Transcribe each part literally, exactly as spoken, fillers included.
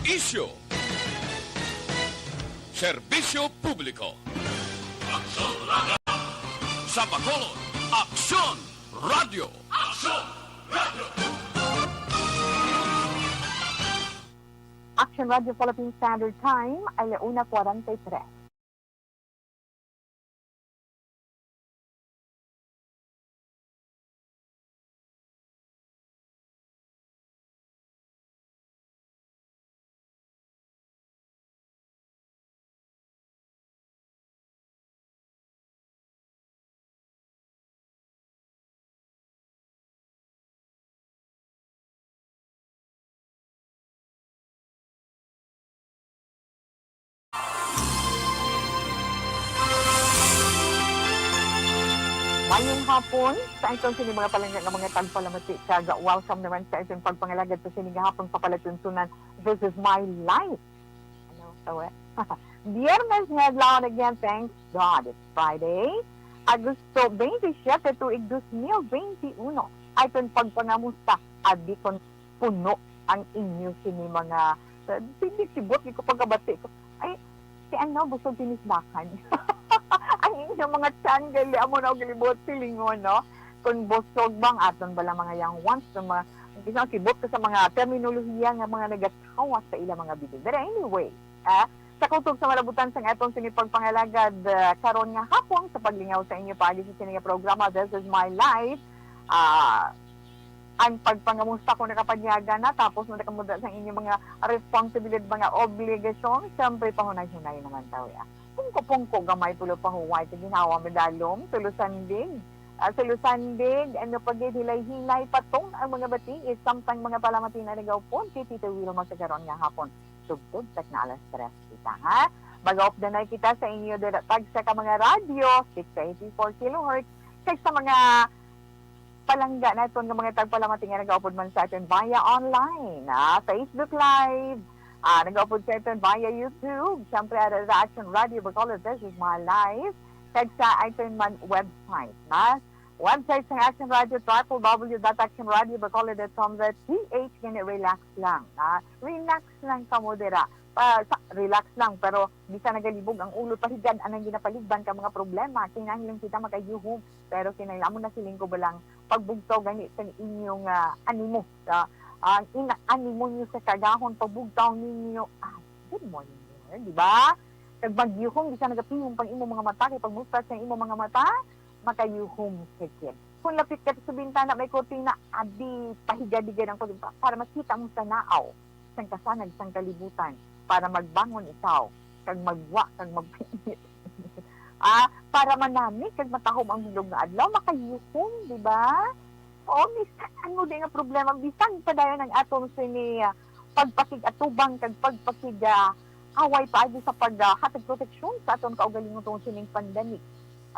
Isyu. Serbisyo publiko. Aksyon Radio. Sa Bacolod, Aksyon Radio. Aksyon Radio. Action Radio Philippine Standard Time, alauna kwarenta y tres. Mayong hapon sa iton sini mga palangga nga mga tagpalamati, kag welcome naman sa iton pagpangalagad sa sini nga hapon sa palatuntunan. This is my life. Ano, tawa? Biyernes nga adlaw na, again, thanks God, it's Friday. Agosto twenty-seven, tuig dos mil twenty-uno. Ay, kung pagpangamusta, abi kon puno ang inyo sini mga, hindi, sibot, di ko pagkabati ko. Ay, si ano, busog tinisdakan. Ang inyo mga tiyan, gali, amo na og libot silingon, no? Kung busog bang aton bala mga young ones, no, mga, ang isang sibot ka sa mga terminolohiya nga mga nagatawa sa ilang mga bibig. But anyway, ah, sa kutob sa malabutan sang aton sini pagpangalagad, ah, karon nga hapon sa paglingaw sa inyo paagi sa sini nga programa, This Is My Life. Ah, ang pagpangamusta ko nakapanyaga na, tapos na nakamuda sa inyo mga responsibilidad, mga obligasyon, siyempre pahunay-hunay naman tayo, ya. Pungko-pungko gamay, tulo pahuway, sa ginhawa madalom, tulo sandig. Ah, tulo sandig, ano pa gid, hilay-hilay, patong ang mga bati, is samtang mga palamati na nagaupod kay Tito Wilma sa karon nga hapon. Tugtog sa na alas tres kita, ha? Magaupdanay kita sa inyo dira tagsa ka mga radyo, six eighty-four kilohertz, kag sa mga palangga naton nga mga tagpalamati nga nagaupod man sa aton via online, ah, Facebook Live, ah, nagaupod sa aton via YouTube, siyempre, ara sa Action Radio Bacolod, This Is My Life, kag sa aton man website, ah, website sa Action Radio, triple W dot action radio bacolod dot com dot P H, gani relax lang, ah, relax lang kamo dira. Pa, sa, relax lang, pero bisan nagalibog ang ulo, pahigad anang ginapaligban ka mga problema, kinahanglan kita makayuhom, pero kinahanglan mo na siling ko ba lang pagbugtaw gani sa inyong, ah, animo, sa, ah, ina-, animo niyo sa kagahon, pagbugtaw ninyo, ah, good morning, Lord, di ba? Kag magyuhom, bisan nagapihom pang imong mga mata, kay pagbutas sa imong mga mata, makayuhom ka gid. Kung lapit ka sa bintana, may kurtina, abi, pahigadigay ang kurtina para makita mo sa naaw sang kasanag sang kalibutan, para magbangon ikaw, kag magwa, kag magpainit. Ah, para manami kag matahom ang bilog nga adlaw, makayuhom, di ba? O, bisan ano di nga problema, bisan pa dayon ang aton sini, ah, pagpakig-atubang kag pagpakig, ah, away paagi sa pag, ah, hatag proteksyon sa aton kaugalingon tungod sining pandemic,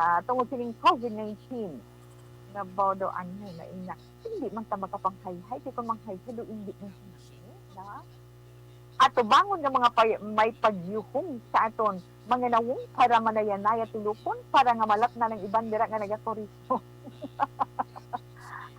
ah, tungod sining COVID nineteen. Nga ba daw, ano, na ina, hindi man ta makapanghayhay, kay kung manghayhay daw, hindi na hinay, na? Atubangon nga mga pay-, may pagyuhom sa aton mga nawong para manayanaya tulukon, para nga malat na ng iban dira nga nagaturismo.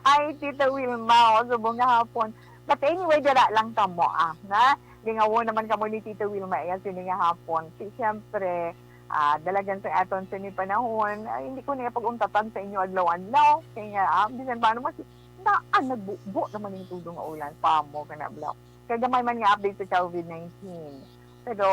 Ay, Tita Wilma, oh, subong nga hapon. But anyway, dira lang kamo, ah, na lingawo naman kamo ni Tita Wilma, iya sini nga hapon. Si, siyempre, ah, dalagan sa aton sini panahon, ay, hindi ko niya pag-untatan sa inyo adlaw-adlaw. Kaya nga, ah, bisan paano mas, na, ah, nagbubo naman yung tudo nga ulan. Pamo ka na, bla. Kay gamay man nga update sa COVID nineteen. Pero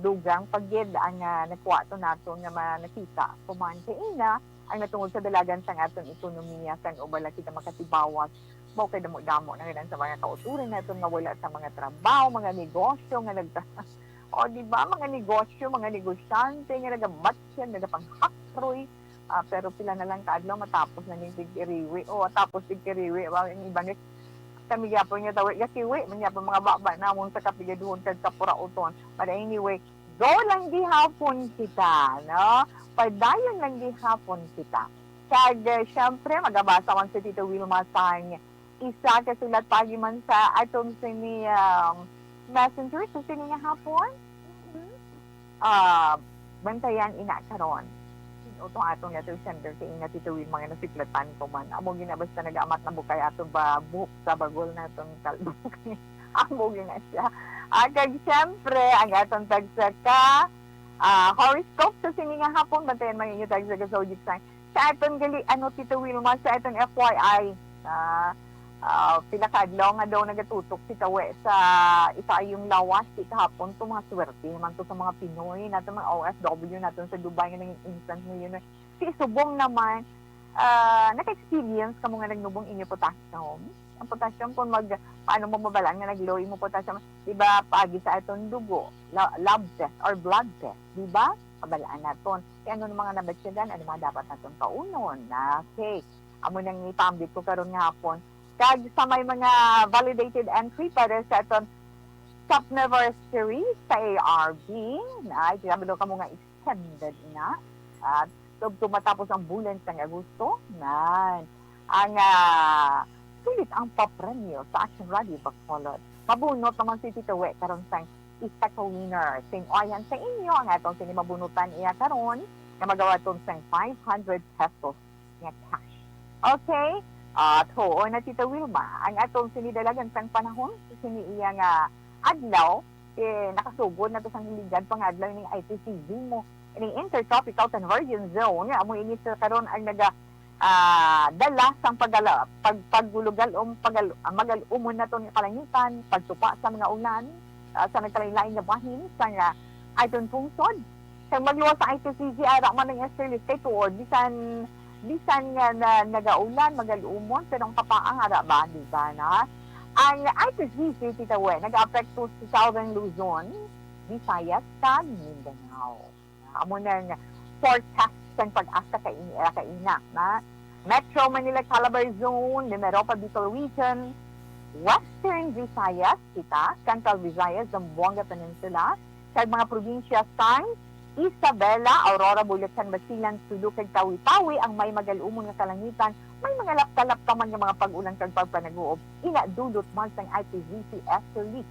dugang pa gid ang, ah, nakuha to naton nga ma-, nakita. Kuman kay ina, ang natungod sa dalagan sang aton ekonomiya, sang ubala kita makatibawas. Mao kay damo-damo na gid ang sa mga kauturan naton nga wala sa mga trabaho, mga negosyo nga nagta-, o, di ba, mga negosyo, mga negosyante nga nagabatsyag, nagapanghaproy, ah, pero pila na lang ka adlaw matapos na ning tigkiriwi. O, tapos tigkiriwi, wa, ang iban nga, kami gyapon nga tawi, gakiwi man gyapon mga baba namon sa kapigaduhon kag kapurauton. But anyway, go lang gihapon kita, no? Padayon lang gihapon kita. Kag, eh, syempre, magabasa man si Tito Wilma sang isa ka sulat paagi man sa aton sini, um, messenger sa sini nga hapon. Mhm. Ah, bantayan ina karon. Utong atong letter sender kay ina Tito Will, mga nasiplatan ko man. Amo gina basta nag-amat na bukay ato ba buhok sa bagol naton kalbo. Amo gina siya. Ah, kag siyempre, ang atong tagsa ka, ah, horoscope sa sini nga hapon, bantayan man ninyo tagsa ka zodiac sign. Sa aton gali, ano, Tito Wilma, sa aton F Y I, ah, ah, pila ka adlaw nga daw nagatutok si Tawe sa ikaayong lawas, si kahapon to, mga swerte man to sa mga Pinoy naton, mga O F W naton sa Dubai nga naging instant millionaire. Si Subong naman, ah, naka-experience ka mo nga nagnubong inyo potassium? Ang potassium, kung mag, paano mo mabalaan nga nag-low imo potassium? Di ba, paagi sa aton dugo, la-, lab test or blood test, di ba? Mabalaan naton. Kaya ano mga nabatyagan, ano mga dapat naton kaunon? Okay. Amo nang ipambit ko karon nga hapon. Kag sa may mga validated entry para sa aton Top Never Series sa A R B, na itinabalo ka mo nga extended na. At tubto matapos ang bulan sang Agosto, nan ang, ah, sulit ang papremyo sa Action Radio Bacolod. Mabunot naman si Tito We karon sang isa ka winner. Sing-oyan sa inyo ang atong sini mabunutan iya karon nga magawaton sang five hundred pesos nga cash. Okay? At huo na, Tita Wilma, ang atong sini dalagan sang panahon sa sini iya nga adlaw, eh, nakasugod na to sang ligad pa nga adlaw ning I T C Z mo, ining Intertropical Convergence Zone, nga amo ini sa karon ang naga, ah, dala sang pagala-, pag-, pagulugal-, um, pagal-, ah, magal-umon naton nga kalangitan, pagtupa sa mga ulan, ah, sa nagkalain-lain nga bahin sang, ah, aton pungsod. Kag magluwas sa I T C Z, ara man ang estrellis kay tuod, bisan, bisan nga na, nagaulan, magal-umon, pero ang kapaang ara ba, di ba, na? Ang I T C Z, Tita We, nag-apekto sa Southern Luzon, Visayas, kag Mindanao. Amo na ang forecast sang PAGASA kaini, ah, kaina, na Metro Manila Calabar Zone, Mimaropa Bicol Region, Western Visayas, kita, Central Visayas, Zamboanga Peninsula, kag mga probinsya sang Isabela, Aurora, Bulacan, Basilan, Sulu, kag Tawi-Tawi ang may magal-umon nga kalangitan, may mga lapta-lapta man nga mga pag-ulan kag pagpanaguob, ina dulot man sang I T Z C easterly.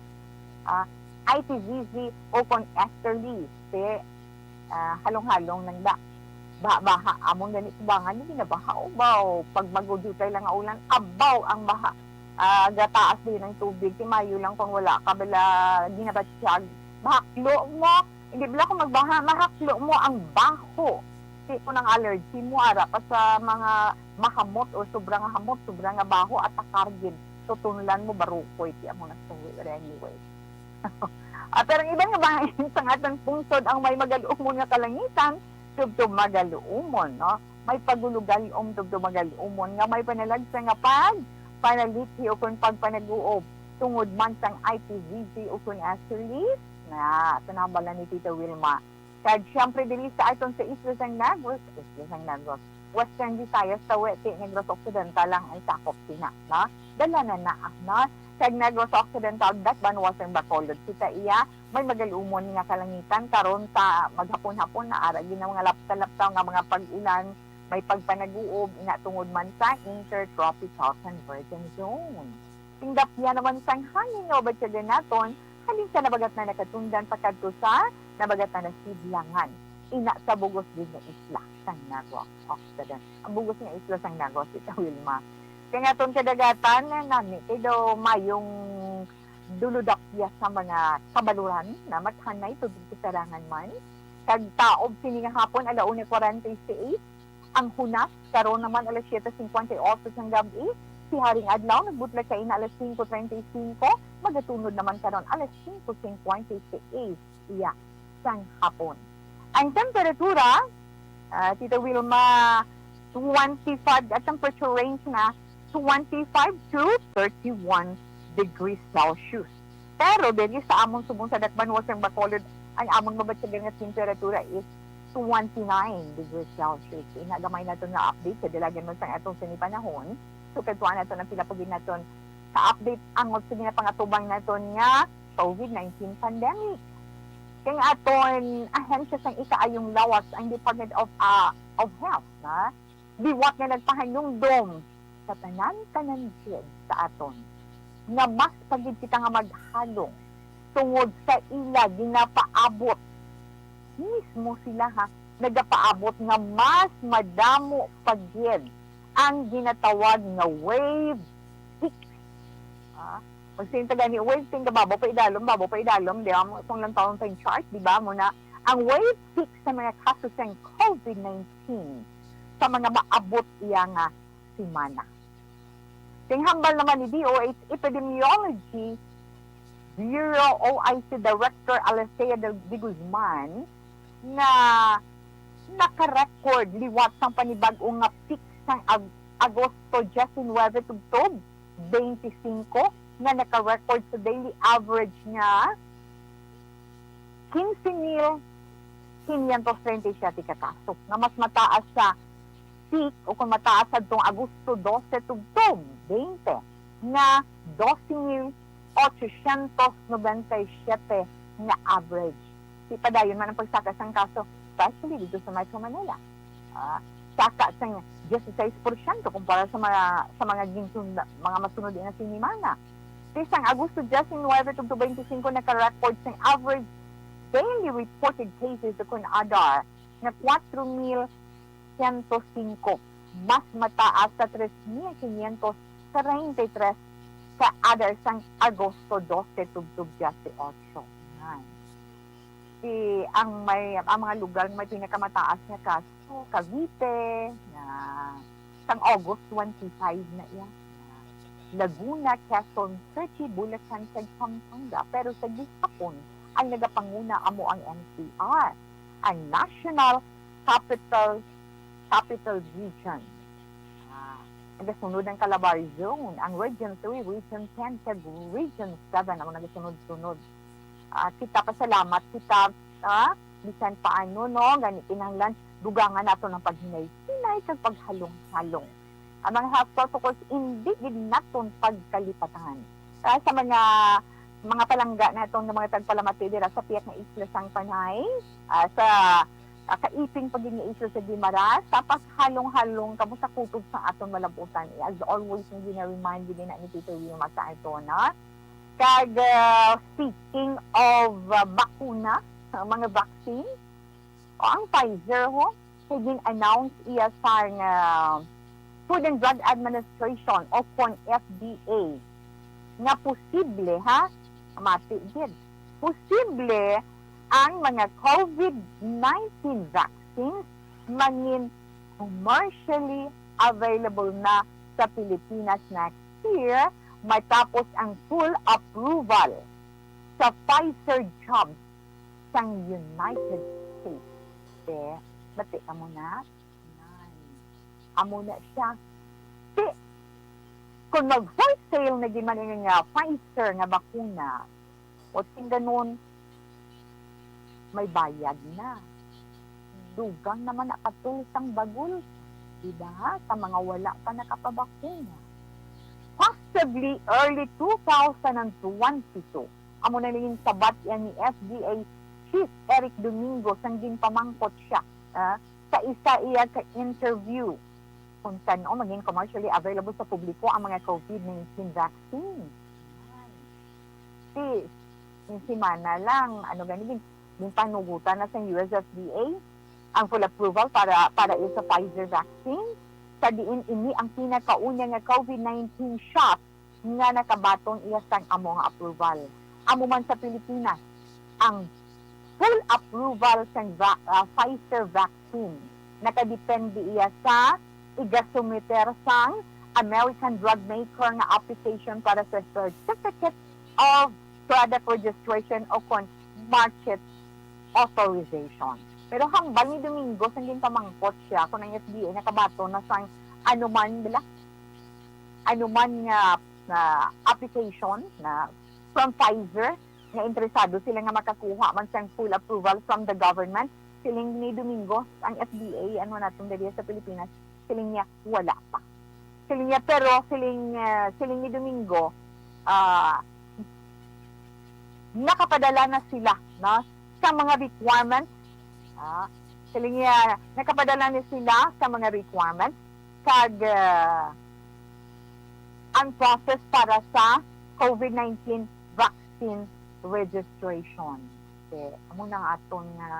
Ah, I T Z C o kon easterly, si, ah, halong-halong lang da. Baha-baha, amon gani tubangan, hindi na baha, o baw, pag magudutay lang nga ulan, abaw ang baha. Ah, gataas din ang tubig, si mayo lang kung wala ka bala ginabatyag. Mahaklo mo, hindi bala kung magbaha, mahaklo mo ang baho. Si kung ang allergy mo, ara pa sa mga mahamot o sobra nga hamot, sobra nga baho, at takargin. Tutunlan mo, barukoy, ti amo na suwi. But anyway. Ah, pero ang iban nga bahin sang aton pungsod ang may magal-umon nga kalangitan, tubtob magal-umon, no? May pagulugal-om tubtob magal-umon nga may panalagsa nga pag panalithi o kon pagpanaguob tungod man sang I T Z C o kon easterlies na tinambal na ni Tita Wilma. Kag siyempre diri sa aton sa Isla sang Negros, Isla sang Negros, Western Visayas, Tawi, ti Negros Occidental lang ang sakop sina, no? Dala na na, no? Kag Negros Occidental, Dakbanuas sang Bacolod, kita iya may magal-umon nga kalangitan karon sa maghapon-hapon na ara gid ang mga lapta-lapta nga mga pag-ulan, may pagpanaguob ina tungod man sa Intertropical Convergence Zone. Tingdapya naman sang hangin nga mabatyagan naton halin sa nabagat na nakatundan pakadto sa nabagat na nasidlangan, ina sa bugos gid nga isla sang Negros Occidental. Ang bugos nga isla sang Negros, Tita Wilma. Kay nga aton kadagatan, nami kay daw mayong duludapya sa mga kabaluran na mathanay tubig sa sarangan man. Kag taob sini nga hapon, ala una kwarenta y seis, ang hunas, karon naman alas siyete cincuenta y ocho sang gab-i, si Haring Adlaw nagbutlag kaina alas singko treinta y cinco, magatunod naman karon alas singko cincuenta y seis iya sang hapon. Ang temperatura, ah, Tita Wilma, twenty-five, at temperature range na twenty-five to thirty-one degrees Celsius. Pero diri sa amon subong sa Dakbanuas sang Bacolod, ang amon mabatyagan nga temperatura is twenty-nine degrees Celsius. Ina gamay naton nga update sa dalagan man sang atong sini panahon. So, kadtuan naton ang pila pa gid naton sa update ang sini nga pangatubang naton nga COVID nineteen pandemic. Kay ang aton ahensya sang ikaayong lawas, ang Department of, ah, of Health, na liwat nga nagpahanumdom sa tanan-tanan gid sa aton nga mas pa gid kita nga maghalong tungod sa ila ginapaabot mismo sila, ha, nagapaabot nga mas madamo pa gid ang ginatawag nga wave six. Ah, magsinta gani, wave ten, kababaw pa idalom, babaw pa idalom, di ba? Mo itong lang taon sa chart, di ba? Muna, ang wave six sa mga kaso sa covid nineteen sa mga maabot iya nga semana. Sing hambal naman ni D O H Epidemiology Bureau, O I C Director Alethea Del, de Guzman, nga naka-record liwat sang panibag-o nga peak sang Ag-, Agosto diecinuebe tubtob twenty-five, nga naka-record sa daily average nga quince mil quinientos treinta y siete ka kaso, nga mas mataas sa peak o kung mataas adtong Agosto doce tubtob twenty, nga doce mil ochocientos noventa y siete nga average. Di padayon man ang pagsaka sang kaso, especially dito sa Metro Manila. Ah, saka sang dieciséis porsyento kumpara sa mga, sa mga ginsunda-, mga masunod nga sinimana. Ti sang Agosto diecinuebe tubtob twenty-five, naka-record sang average daily reported cases o kun adar nga kuwatro mil sento singko, mas mataas sa tres mil quinientos treinta y tres sa adar sang Agosto doce tubtob dieciocho. Yan. Si, ang may, ang mga lugar nga may pinakamataas nga kaso, Cavite, na sang August twenty-five na iya. Laguna, Quezon City, Bulacan, kag Pampanga. Pero sa gihapon, ang nagapanguna amo ang N C R, ang National Capital, Capital Region. Ah, nagasunod ang Calabar Zone, ang Region three, Region ten, kag Region seven, ang nagasunod-sunod. Ah, kita, pasalamat kita, ah, bisan paano, no, gani kinahanglan dugangan naton ang paghinay-hinay kag paghalong-halong. Ang mga health protocols indi gid naton pagkalipatan. Ah, sa mga, mga palangga naton nga mga tagpalamati dira sa pihak nga isla sang Panay, ah, sa, ah, kaiping pa gid nga isla sa Guimaras, sa paghalong-halong kamo sa kutob sa aton malabutan. As always, nga gina-remind gid na ni Tito Wilma sa aton, no? Kag, ah, speaking of, ah, bakuna, ah, mga vaccine, o ang Pfizer, ho, kay gin-announce iya sang, ah, Food and Drug Administration o kon F D A nga posible, ha, mati gid, posible ang mga covid nineteen vaccines mangin commercially available na sa Pilipinas next year, matapos ang full approval sa Pfizer jobs sang United States. Te, bati ka mo na? Nan. Amo na siya. Ti, kung mag-for sale na gid man ini nga Pfizer nga bakuna, o tingganon, may bayad na. Dugang naman na katul sang bagol, di ba? Sa mga wala pa nakapabakuna. Possibly early two thousand and twenty-two. Amo na ning sabat yan ni F D A Chief Eric Domingo sang ginpamangkot siya, ah, sa isa iya ka interview kung kan-o maging commercially available sa publiko ang mga covid nineteen vaccine. Si, si semana lang, ano gani, gin-, ginpanugutan na sa U S F D A ang full approval para, para iya sa Pfizer vaccine, sa diin ini ang pinakaunya nga covid nineteen shot nga nakabaton iya sang amo nga approval. Amo man sa Pilipinas, ang full approval sang va-, ah, Pfizer vaccine nakadepende iya sa igasumiter sang American drug maker nga application para sa Certificate of Product Registration o kon market authorization. Pero hambal ni Domingo sang ginpamangkot siya kung ang F D A nakabaton na sang anuman, bala, anuman nga, nga application na from Pfizer nga interesado sila nga makakuha man sang full approval from the government. Siling ni Domingo, ang F D A, ano naton diri sa Pilipinas, siling niya, wala pa. Siling niya, pero siling, eh, siling ni Domingo, ah, nakapadala na sila, no, sa mga requirements. Ah, siling niya, nakapadala na sila sa mga requirements kag, ah, ang process para sa covid nineteen vaccine registration. Okay, amo na nga aton nga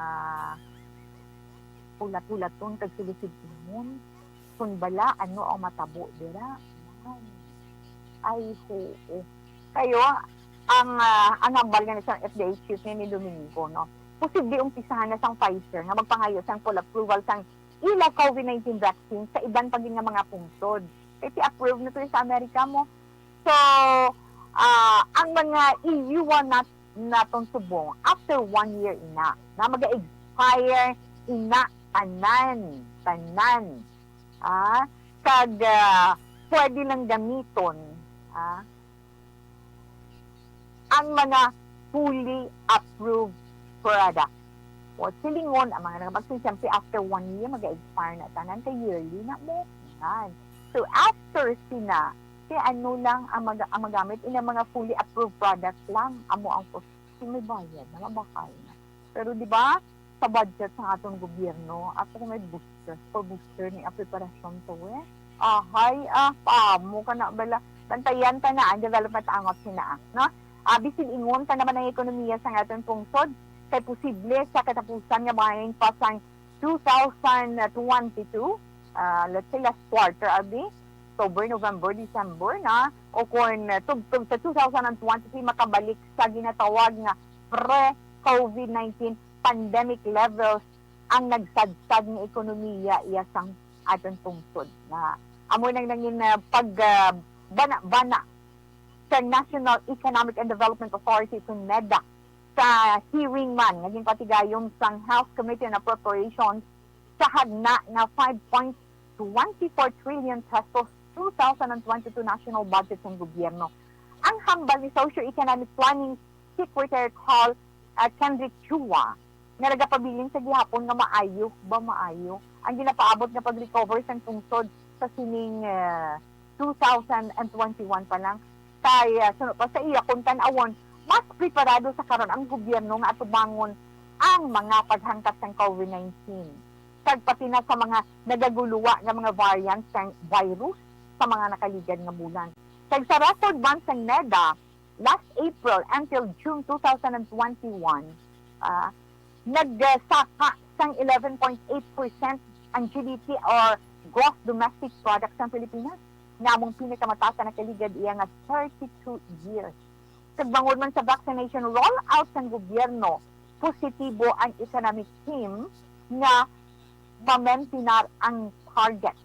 hulat-hulaton kag silisibon. Kun bala, ano ang matabo dira? Ay, oo. Kayo, ang, ah, ang hambal nga sa F D A chief ni, ni Domingo, no? Posible umpisahan na sang Pfizer nga magpangayo sang full approval sang ila COVID nineteen vaccine sa iban pa gid nga mga pungsod. Kay ti-approve na to sa Amerika mo. So, ah, ang mga E U na naton subong after one year ina, na maga-expire ina tanan, tanan. Ah, kag, ah, pwede lang gamiton, ah, ang mga fully approved products. O, silingon, ang mga nagpagsin, siyempre, after one year, mag-expire na tanan, kay yearly na mo. Yan. So, after sina, kay ano lang ang, mag ang magamit, ina mga fully approved products lang, amo ang pos-, may bayad na, mabakal na. Pero, di ba, sa budget sa aton gobyerno, ato may booster, for booster ni ang preparasyon to, eh. Ahay, ah, paamo ka na bala. Bantayan ta na ang development angot sina, ah, no? Ah, bisan ingon ta naman ang ekonomiya sa aton pungsod, kay posible sa katapusan nga bahin pa sang two thousand twenty-two, ah, let's say last quarter, abi, October, November, December na, o kung, ah, tubtob sa two thousand twenty-three, makabalik sa ginatawag nga pre-COVID nineteen pandemic levels ang nagsadsad nga ekonomiya iya sang aton pungsod. Na amo nang nangin, ah, pag, ah, bana-bana sa National Economic and Development Authority, kun NEDA, sa hearing man nga ginpatigayom sang House Committee on Appropriations sa hagna nga five point twenty-four trillion pesos two thousand twenty-two national budget sang gobyerno. Ang hambal ni Socio-Economic Planning Secretary Carl, ah, Kendrick Chua, nga nagapabilin sa gihapon nga maayo ba maayo ang ginapaabot nga pag-recover sang pungsod sa sining, ah, two thousand twenty-one pa lang. Kay, ah, suno pa sa iya, kung tan-awon, mas preparado sa karon ang gobyerno nga atubangon ang mga paghangkat sang COVID nineteen, kag pati na sa mga nagaguluwa nga mga variant sang virus sa mga nakaligad nga bulan. Kag sa record man sang NEDA, last April until June two thousand twenty-one, ah, nagsaka sang eleven point eight percent ang G D P or gross domestic product sang Pilipinas, nga among pinakamataas na nakaligad iya nga thirty-two years. Kag bangod man sa vaccination rollout sang gobyerno, positibo ang economic team nga mamentinar ang target,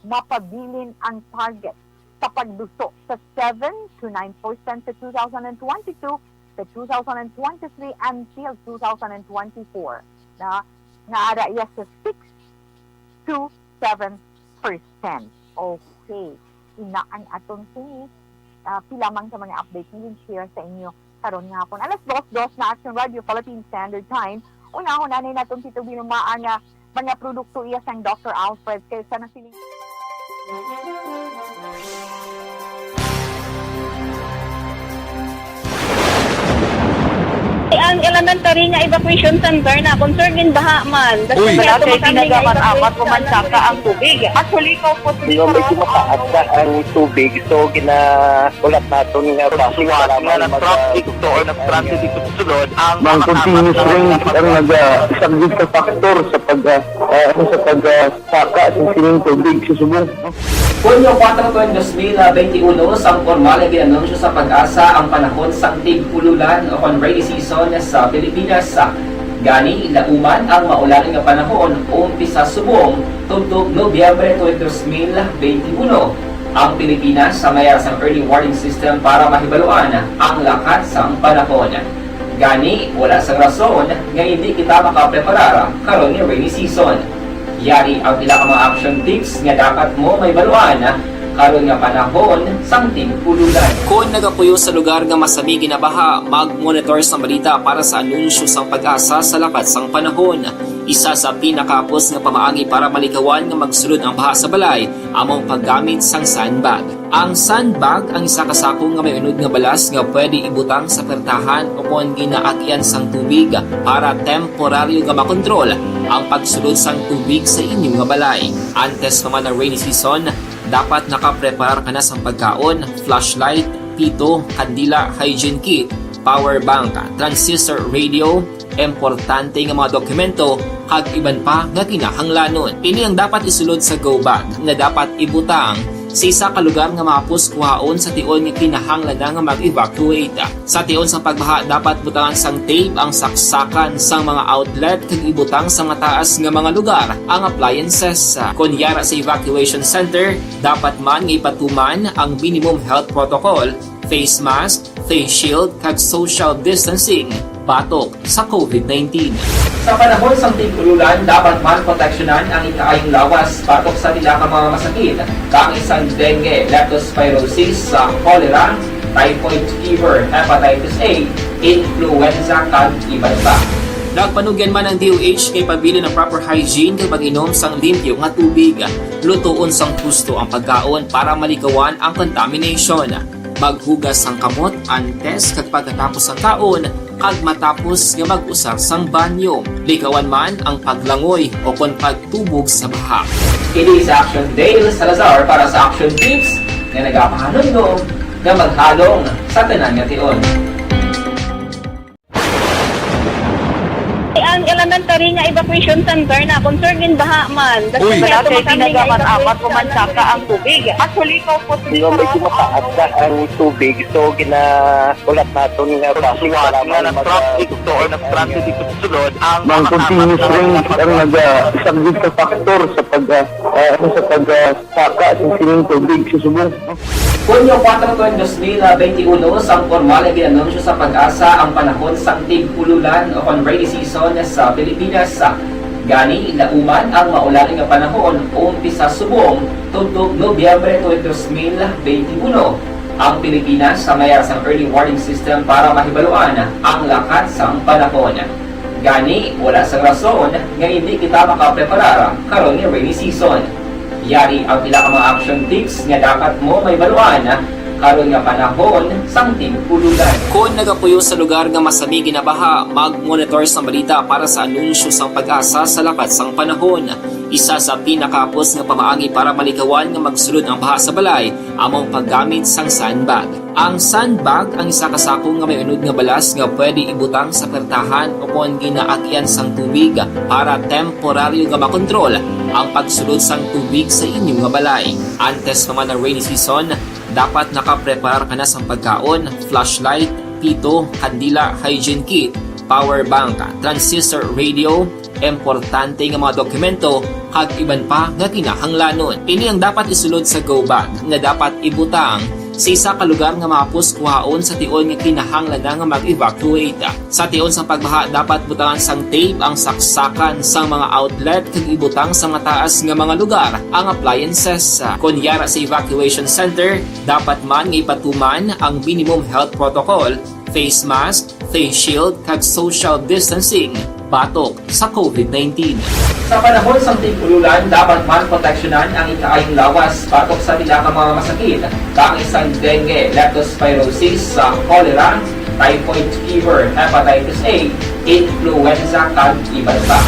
mapabilin ang target sa pagduso sa seven to nine percent sa two thousand twenty-two, sa two thousand twenty-three until two thousand twenty-four, na nga ara iya sa six to seven percent. Okay. Ina ang aton sini. Ah, pila man ka mga update nga gin-share sa inyo karon nga hapon. Alas dos, dos na Action Radio Philippine Standard Time. Unahon anay naton, Tito Wilma, ang, ah, mga produkto iya sang Doctor Alfred kay sa nasiling. Ang elementary nga evacuation center na concern in baha man. Uy. Wala kay ginagamat-amat ko man saka ang tubig. Actually, ko po. Medyo mataas na ang tubig, so gina- Ulat naton nga traffic, salamat nga mag- na-traffic to or na-stranded dito sa sulod ang Ang mga continuous kasama rain ang naga-, isa gid ka factor sa pag, ah, ah, ano, sa pag, ah, saka sa sining tubig sa subong. Hunyo kuwatro, dos mil benti uno, sang pormal nga gin-anunsyo sa PAGASA ang panahon sang tig-ululan o kon rainy season sa Pilipinas. Gani, lauman ang maulan nga panahon, umpisa subong tubtob Nobyembre twenty, dos mil benti uno. Ang Pilipinas sa may ara sang early warning system para mahibaluan ang lakat sang panahon. Gani, wala sang rason nga hindi kita makapreparar karon nga rainy season. Yari ang pila ka mga action tips nga dapat mo mahibaluan karon nga panahon sang tig-ululan. Kon nagapuyo sa lugar nga masami ginabaha, mag-monitor sang balita para sa anunsyo sang PAGASA sa lakat sang panahon. Isa sa pinakahapos nga pamaagi para malikawan nga magsulod ang baha sa balay amo ang paggamit sang sandbag. Ang sandbag ang isa ka sako nga may unod nga balas nga pwede ibutang sa pertahan o kon ginaagyan sang tubig para temporaryo nga makontrol ang pagsulod sang tubig sa inyo nga balay. Antes pa man ang rainy season, dapat nakapreparar ka na sang pagkaon, flashlight, pito, kandila, hygiene kit, power bank, transistor radio, importante nga mga dokumento, kag iban pa nga kinahanglanon. Ini ang dapat isulod sa go bag nga dapat ibutang sa isa ka lugar nga mahapos kuhaon sa tion nga kinahanglan na nga mag-evacuate. Sa tion sa pagbaha, dapat butangan sang tape ang saksakan sang mga outlet kag ibutang sa mataas nga mga lugar ang appliances. Kon yara sa evacuation center, dapat man nga ipatuman ang minimum health protocol, face mask, face shield, kag social distancing batok sa COVID nineteen. Sa panahon sang tig-ululan, dapat man proteksyonan ang ikaayong lawas batok sa pila ka mga masakit, kaangay sang dengue, leptospirosis, sa cholera, typhoid fever, hepatitis A, influenza, kag iban pa. Nagpanugyan man ang D O H nga ipabilin ang proper hygiene kag pag-inom sang limpyo nga tubig. Lutoon sang husto ang pagkaon para malikawan ang contamination. Maghugas sang kamot antes kag pagkatapos sang kaon, kag matapos nga mag-usar sang banyo. Likawan man ang paglangoy o kon pagtubog sa baha. Kini si Action Dale Salazar para sa Action Tips nga nagapahanumdom nga maghalong sa tanan nga tion. Ang elementary nga evacuation center na concerned in baha man. Uy! Wala kay tinaga man apat o mansaka ang tubig. Actually, ikaw po, Di ba, medyo mataas na ang tubig, so ginaulat naton nga Pagsuwat nga na-trap dito or na-stranded dito sa sulod ang mga continuous rain ang naga-, subject sa factor sa pag, ah, ah, ano, sa pag, ah, saka sa sining tubig sa subong. Hunyo kuwatro tuig dos mil benti uno, sang pormal nga gin-anunsyo sa PAGASA ang panahon sang tig-ululan o kon rainy season sa Pilipinas. Gani, nauman ang maulan nga panahon umpisa subong tubtob Nobyembre tuig dos mil benti uno. Ang Pilipinas sa mayara sang early warning system para mahibaluan ang lakat sang panahon. Gani, wala sang rason nga indi kita makapreparar karon nga rainy season. Yari ang pila ka mga action tips nga dapat mo mahibaluan karon nga panahon sang tig-ululan. Kon nagapuyo sa lugar nga masami ginabaha, mag-monitor sang balita para sa anunsyo sang PAGASA sa lakat sang panahon. Isa sa pinakahapos nga pamaagi para malikawan nga magsulod ang baha sa balay amo ang paggamit sang sandbag. Ang sandbag ang isa ka sako nga may unod nga balas nga pwede ibutang sa pertahan o kon ginaagian sang tubig para temporaryo nga makontrol ang pagsulod sang tubig sa inyo nga balay. Antes pa man ang rainy season, dapat nakapreparar ka na sang pagkaon, flashlight, pito, kandila, hygiene kit, power bank, transistor radio, importante nga mga dokumento, kag iban pa nga kinahanglanon. Ini ang dapat isulod sa go bag nga dapat ibutang sa isa ka lugar nga mahapos kuhaon sa tion nga kinahanglan na nga mag-evacuate. Sa tion sa pagbaha, dapat butangan sang tape ang saksakan sang mga outlet kag ibutang sa mataas nga mga lugar ang appliances. Kon yara sa evacuation center, dapat man nga ipatuman ang minimum health protocol, face mask, face shield, kag social distancing batok sa COVID nineteen. Sa panahon sang tig-ululan, dapat man proteksyonan ang ikaayong lawas batok sa pila ka mga masakit, kaangay sang dengue, leptospirosis, sa cholera, typhoid fever, hepatitis A, influenza, kag iban pa.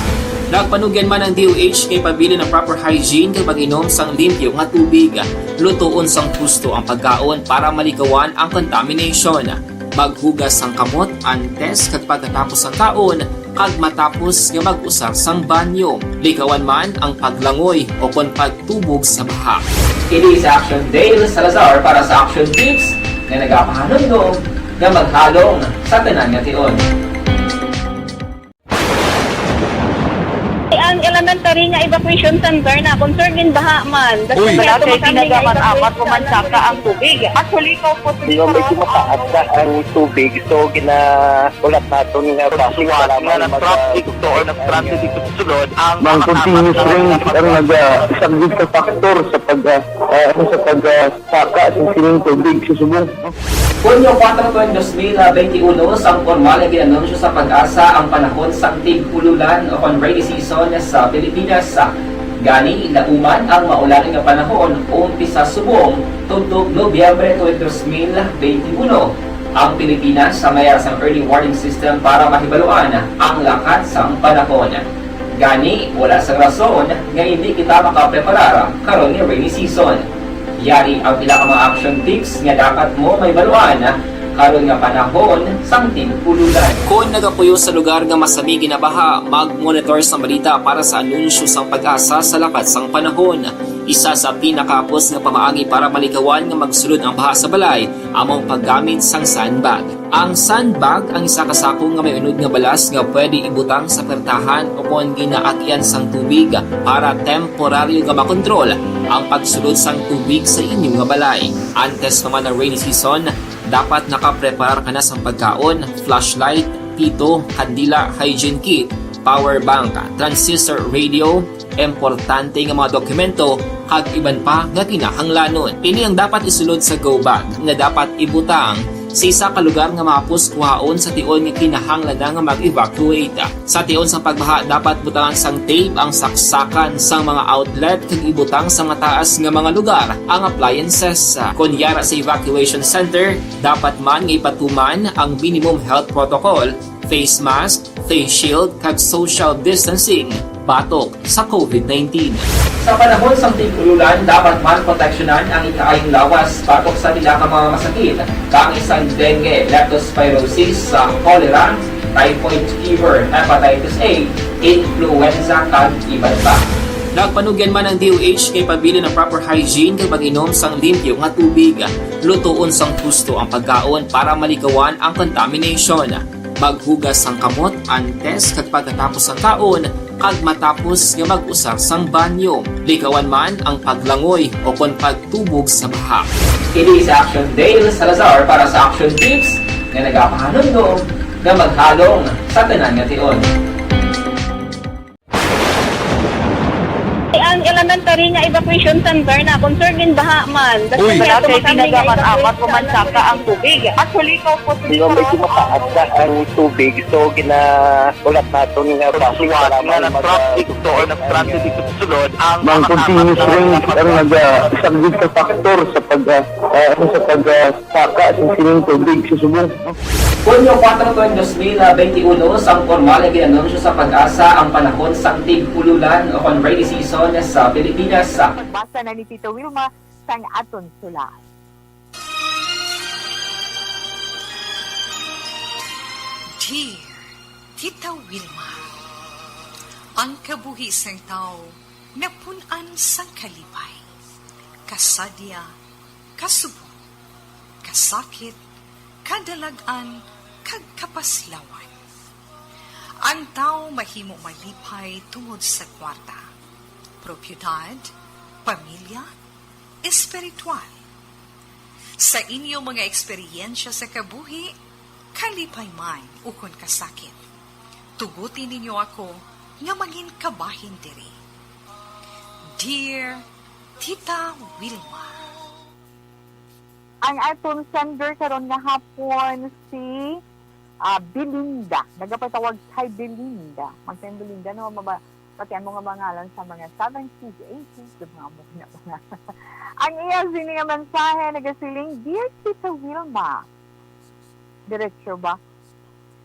Nagpanugyan man ang D O H nga ipabilin ang proper hygiene kag pag-inom sang limpyo nga tubig. Lutoon sang husto ang pagkaon para malikawan ang contamination. Maghugas sang kamot antes kag pagkatapos sang kaon, kag matapos nga mag-usar sang banyo. Likawan man ang paglangoy o kon pagtubog sa baha. Kini si Action Dale Salazar para sa Action Tips nga nagapahanumdom nga maghalong sa tanan nga tion. Ang elementary nga evacuation center na concerned in baha man. Uy! Wala kay tinaga man apat o mansaka ang tubig. Actually, ikaw po, Di ba, medyo mataas na ang tubig, so ginaulat naton nga Pagsuwat nga na-trap dito or na-stranded dito sa sulod ang mga continuous rain ang naga-, subject sa factor sa pag, ah, ah, ano, sa pag, ah, saka sa sining tubig sa subong. Hunyo kuwatro tuig dos mil benti uno, sang pormal nga gin-anunsyo sa PAGASA ang panahon sang tig-ululan o kon rainy season sa Pilipinas. Gani, nauman ang maulan nga panahon umpisa subong tubtob Nobyembre tuig dos mil benti uno. Ang Pilipinas sa mayara sang early warning system para mahibaluan ang lakat sang panahon. Gani, wala sang rason nga indi kita makapreparar karon nga rainy season. Yari ang pila ka mga action tips nga dapat mo mahibaluan Karon nga panahon sang tig-ululan. Kon nagapuyo sa lugar nga masami ginabaha, mag-monitor sang balita para sa anunsyo sang PAGASA sa lakat sang panahon. Isa sa pinakahapos nga pamaagi para malikawan nga magsulod ang baha sa balay amo ang paggamit sang sandbag. Ang sandbag ang isa ka sako nga may unod nga balas nga pwede ibutang sa pertahan o kon ginaagyan sang tubig para temporaryo nga makontrol ang pagsulod sang tubig sa inyo nga balay. Antes pa man ang rainy season, dapat nakapreparar ka na sang pagkaon, flashlight, pito, kandila, hygiene kit, power bank, transistor radio, importante nga mga dokumento, kag iban pa nga kinahanglanon. Ini ang dapat isulod sa go bag nga dapat ibutang sa isa ka lugar nga mahapos kuhaon sa tion nga kinahanglan na nga mag-evacuate. Sa tion sang pagbaha, dapat butangan sang tape ang saksakan sang mga outlet kag ibutang sa mataas nga mga lugar ang appliances. Kon yara sa evacuation center, dapat man nga ipatuman ang minimum health protocol, face mask, face shield, kag social distancing batok sa covid nineteen. Sa panahon sang tig-ululan, dapat man proteksyonan ang ikaayong lawas batok sa pila ka mga masakit, kaangay sang dengue, leptospirosis, sa cholera, typhoid fever, hepatitis A, influenza, kag iban pa. Nagpanugyan man ang D O H nga ipabilin ang proper hygiene kag mag-inom sang limpyo nga tubig. Lutoon sang husto ang pagkaon para malikawan ang contamination. Maghugas sang kamot antes kag pagkatapos sang kaon, kag matapos nga mag-usar sang banyo. Likawan man ang paglangoy o kon pagtubog sa baha. Kini si Action Dale Salazar para sa Action Tips nga nagapahanumdom nga maghalong sa tanan nga tion. Ang elementary nga evacuation center na concerned in baha man. Uy! Kaya Barangay tumakami nga Dinaga, man-amat evacuation o mansaka ang tubig. Actually, ikaw po, Di ba, medyo mataas na ang tubig, so gina-, ulat naton nga traffic para nga mag-, na-traffic to or na-stranded dito sa sulod ang mga continuous rain ang naga-, isa gid ka factor sa pag-, ah, ah, ano, sa pag-, ah, saka sa sining tubig sa subong. Hunyo kuwatro, dos mil benti uno, sang pormal nga gin-anunsyo sa PAGASA ang panahon sang tig-ululan o kon rainy season sa Pilipinas. Pagbasa na ni Tita Wilma sang aton sulat. Dear Tita Wilma, ang kabuhi sang tawo napun-an sang kalipay, kasadya, kasubong, kasakit, kadalag-an, kag kapaslawan. Ang tawo mahimo malipay tungod sa kwarta, propiedad, pamilya, espiritual. Sa inyo mga eksperyensya sa kabuhi, kalipay man ukon kasakit, tuguti ninyo ako nga mangin kabahin diri. Dear Tita Wilma. Ang aton sender karon nga hapon si, ah, Belinda. Nagapatawag kay Belinda. Magkay Belinda, no? Maba-, Pati ang mga mangalan sa mga seventies, eighties, sa mga amo na mga. Ang iya sini nga mensahe nagasiling, "Dear Tita Wilma, diretso ba?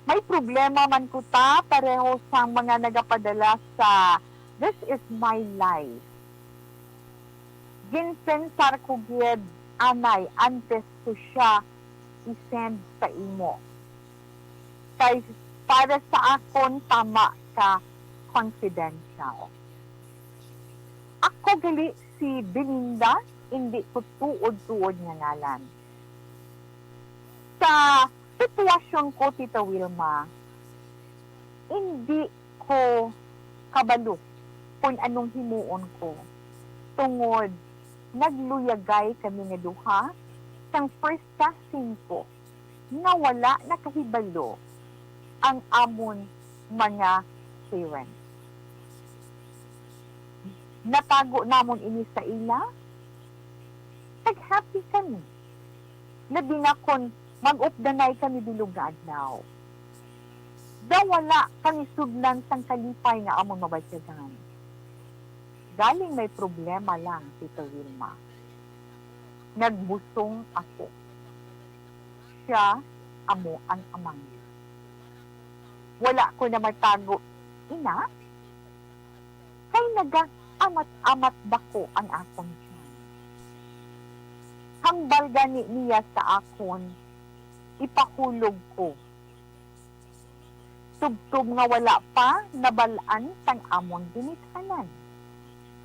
May problema man ko ta, pareho sang mga nagapadala sa This Is My Life. Ginpensar ko gid anay antes ko siya i-send sa imo. Kay para sa akon, tama ka confidential." Ako gali si Belinda, indi ko tuod-tuod nga ngalan. Sa sitwasyon ko, Tita Wilma, indi ko kabalo kon anong himuon ko, tungod nagluyagay kami nga duha sang first cousin ko nga wala nakahibalo ang amon mga parents. Natago namon ini sa ila, kag happy kami. Labi na kon mag-updanay kami bilog nga adlaw. Daw wala kami sudlan sang kalipay nga amon mabatyagan. Galing may problema lang, Tita Wilma. Nagbusong ako. Siya amo ang amang. Wala ko na matago ina, kay naga-amat-amat bako ang akon tiyan. Hambal gani niya sa akon, ipahulog ko. Tubtob nga wala pa nabal-an sang amon ginikanan.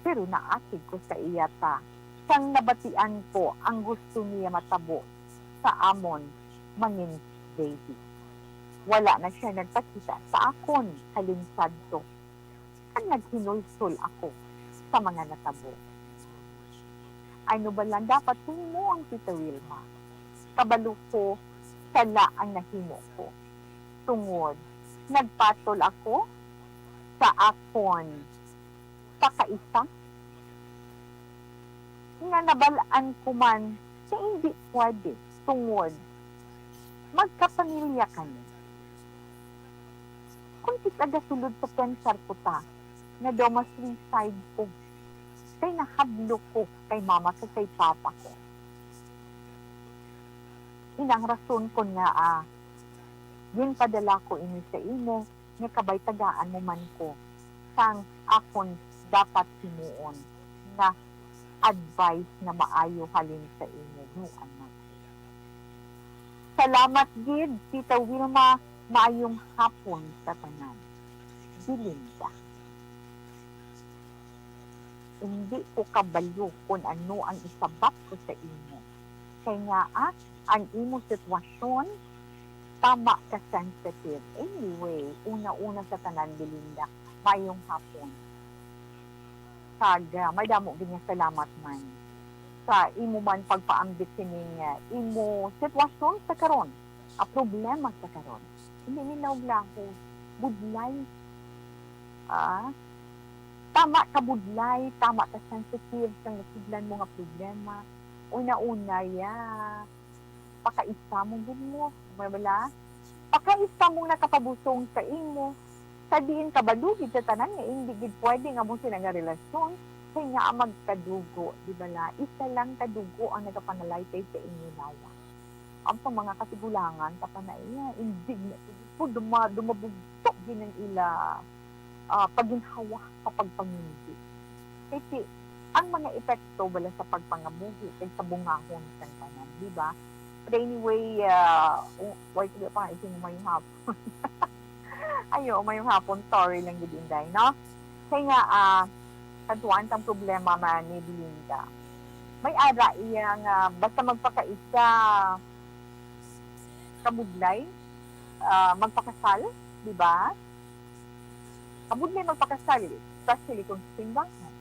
Pero naakig ko sa iya ta, sang nabatian ko ang gusto niya matabo sa amon mangin baby. Wala na siya nagpakita sa akon halin sadto, kag naghinulsol ako sa mga natabo. Ano bala ang dapat ko himuon, Tita Wilma? Kabalo ko, sala ang nahimo ko. Tungod, nagpatol ako sa akon pakaisa nga nabal-an ko man nga indi pwede tungod magkapamilya kami. Kung kita gasulod sa pensar ko ta, nga daw ma-suicide ko, kay nahablo ko kay mama kag kay papa ko. Ina ang rason kon ngaa ginpadala ko ini sa imo, nga kabay tagaan mo man ko sang akon dapat himuon nga advice nga maayo halin sa imo, no, anak. Salamat gid, Tita Wilma. Maayong hapon sa tanan. Belinda. Hindi ko kabalo kon ano ang isabat ko sa imo. Kay ngaa, ang imo sitwasyon, tama ka sensitive. Anyway, una-una sa tanan, Belinda, maayong hapon. Kag, ah, madamo gid nga salamat man sa imo man pagpaambit sining, ah, imo sitwasyon sa karon, ah, problema sa karon. Hindi ni laog-laog, budlay. Ah, tama ka budlay, tama ka sensitive sa nasudlan mo nga problema. Una-una, ya, pakaisa mo gid mo, wala? Pakaisa mo nakapabusong sa imo. Sa diin kabalo gid sa tanan nga indi gid pwede nga mo sila nga relasyon, kay nga magkadugo, di ba la? Isa lang ka dugo ang nagapangalaytay sa inyo lawas. Ang pa mga kasigulangan, ta pa na iya, indi na po duma-, dumabugtok gid ang ila, ah, paginhawa sa pagpangindi. Kay ti-, ang mga epekto bala sa pagpangabuhi kag sa bungahon sang tanan, di ba? But anyway, ah, o-, why ko pa nga isin may hapon? Ayo, may hapon, sorry lang gid, Inday, no? Kay nga, ah, kadtuan sang problema man ni Belinda. May ara iya nga basta magpakaisa kabudlay, ah, magpakasal, di ba? Kabudlay magpakasal, especially kung simbahan.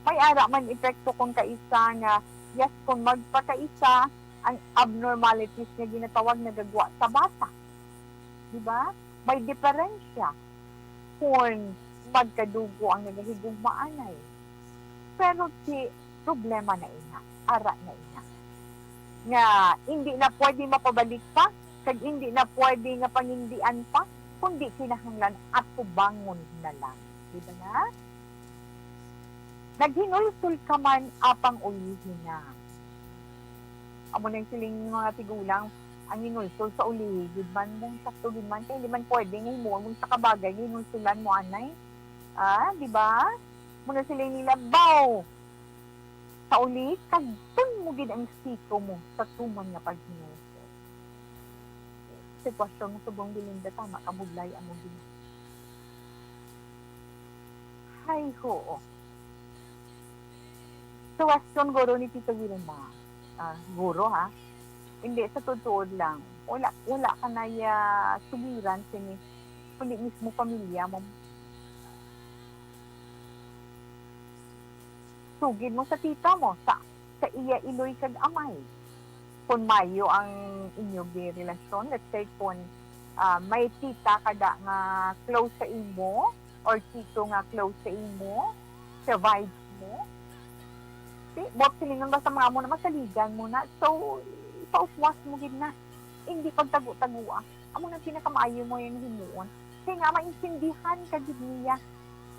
May ara man epekto kung kaisa nga, yes, kung magpakaisa, ang abnormalities nga ginatawag nagagwa sa bata. Di ba? May diferensya kung magkadugo ang nagahigugmaanay. Pero ti problema na ina, ara na ina. Nga hindi na pwede mapabalik pa, kag hindi na pwede nga pangindian pa, kundi kinahanglan atubangon na lang. Di ba na? Naghinulsol ka man apang ulihi na. Amo nang siling mga tigulang, ang hinulsol sa ulihi gid man, mong sakto gid man, kay hindi man pwede nga himuon mong sa kabagay nga hinulsulan mo anay. Ah, di ba? Muna sila nila, baw! Sa uli, kagton mo gid ang siko mo sa tuman nga paghinulsol. Sitwasyon mo subong Belinda, tama ka, budlay ang mo gina-, hay, hoo. Sitwasyon guro ni Tito Wilma. Ah, guro, ha? Hindi, sa tuod lang. Wala, wala ka na ya sugiran sini, kundi mismo pamilya mo. Sugid mo sa tita mo, sa, sa iya iloy kag amay. Kung mayo ang inyo gi-, relasyon, let's say, kung, ah, may tita ka da nga close sa imo, or tito nga close sa imo, sa vibes mo, di, buot silingon basta mga amo na, masaligan mo na. So, ipauswas mo gid na. Hindi pagtago-tagoa. Amo nang pinakamaayo mo yung himuon. Kaya nga, maintindihan ka gid niya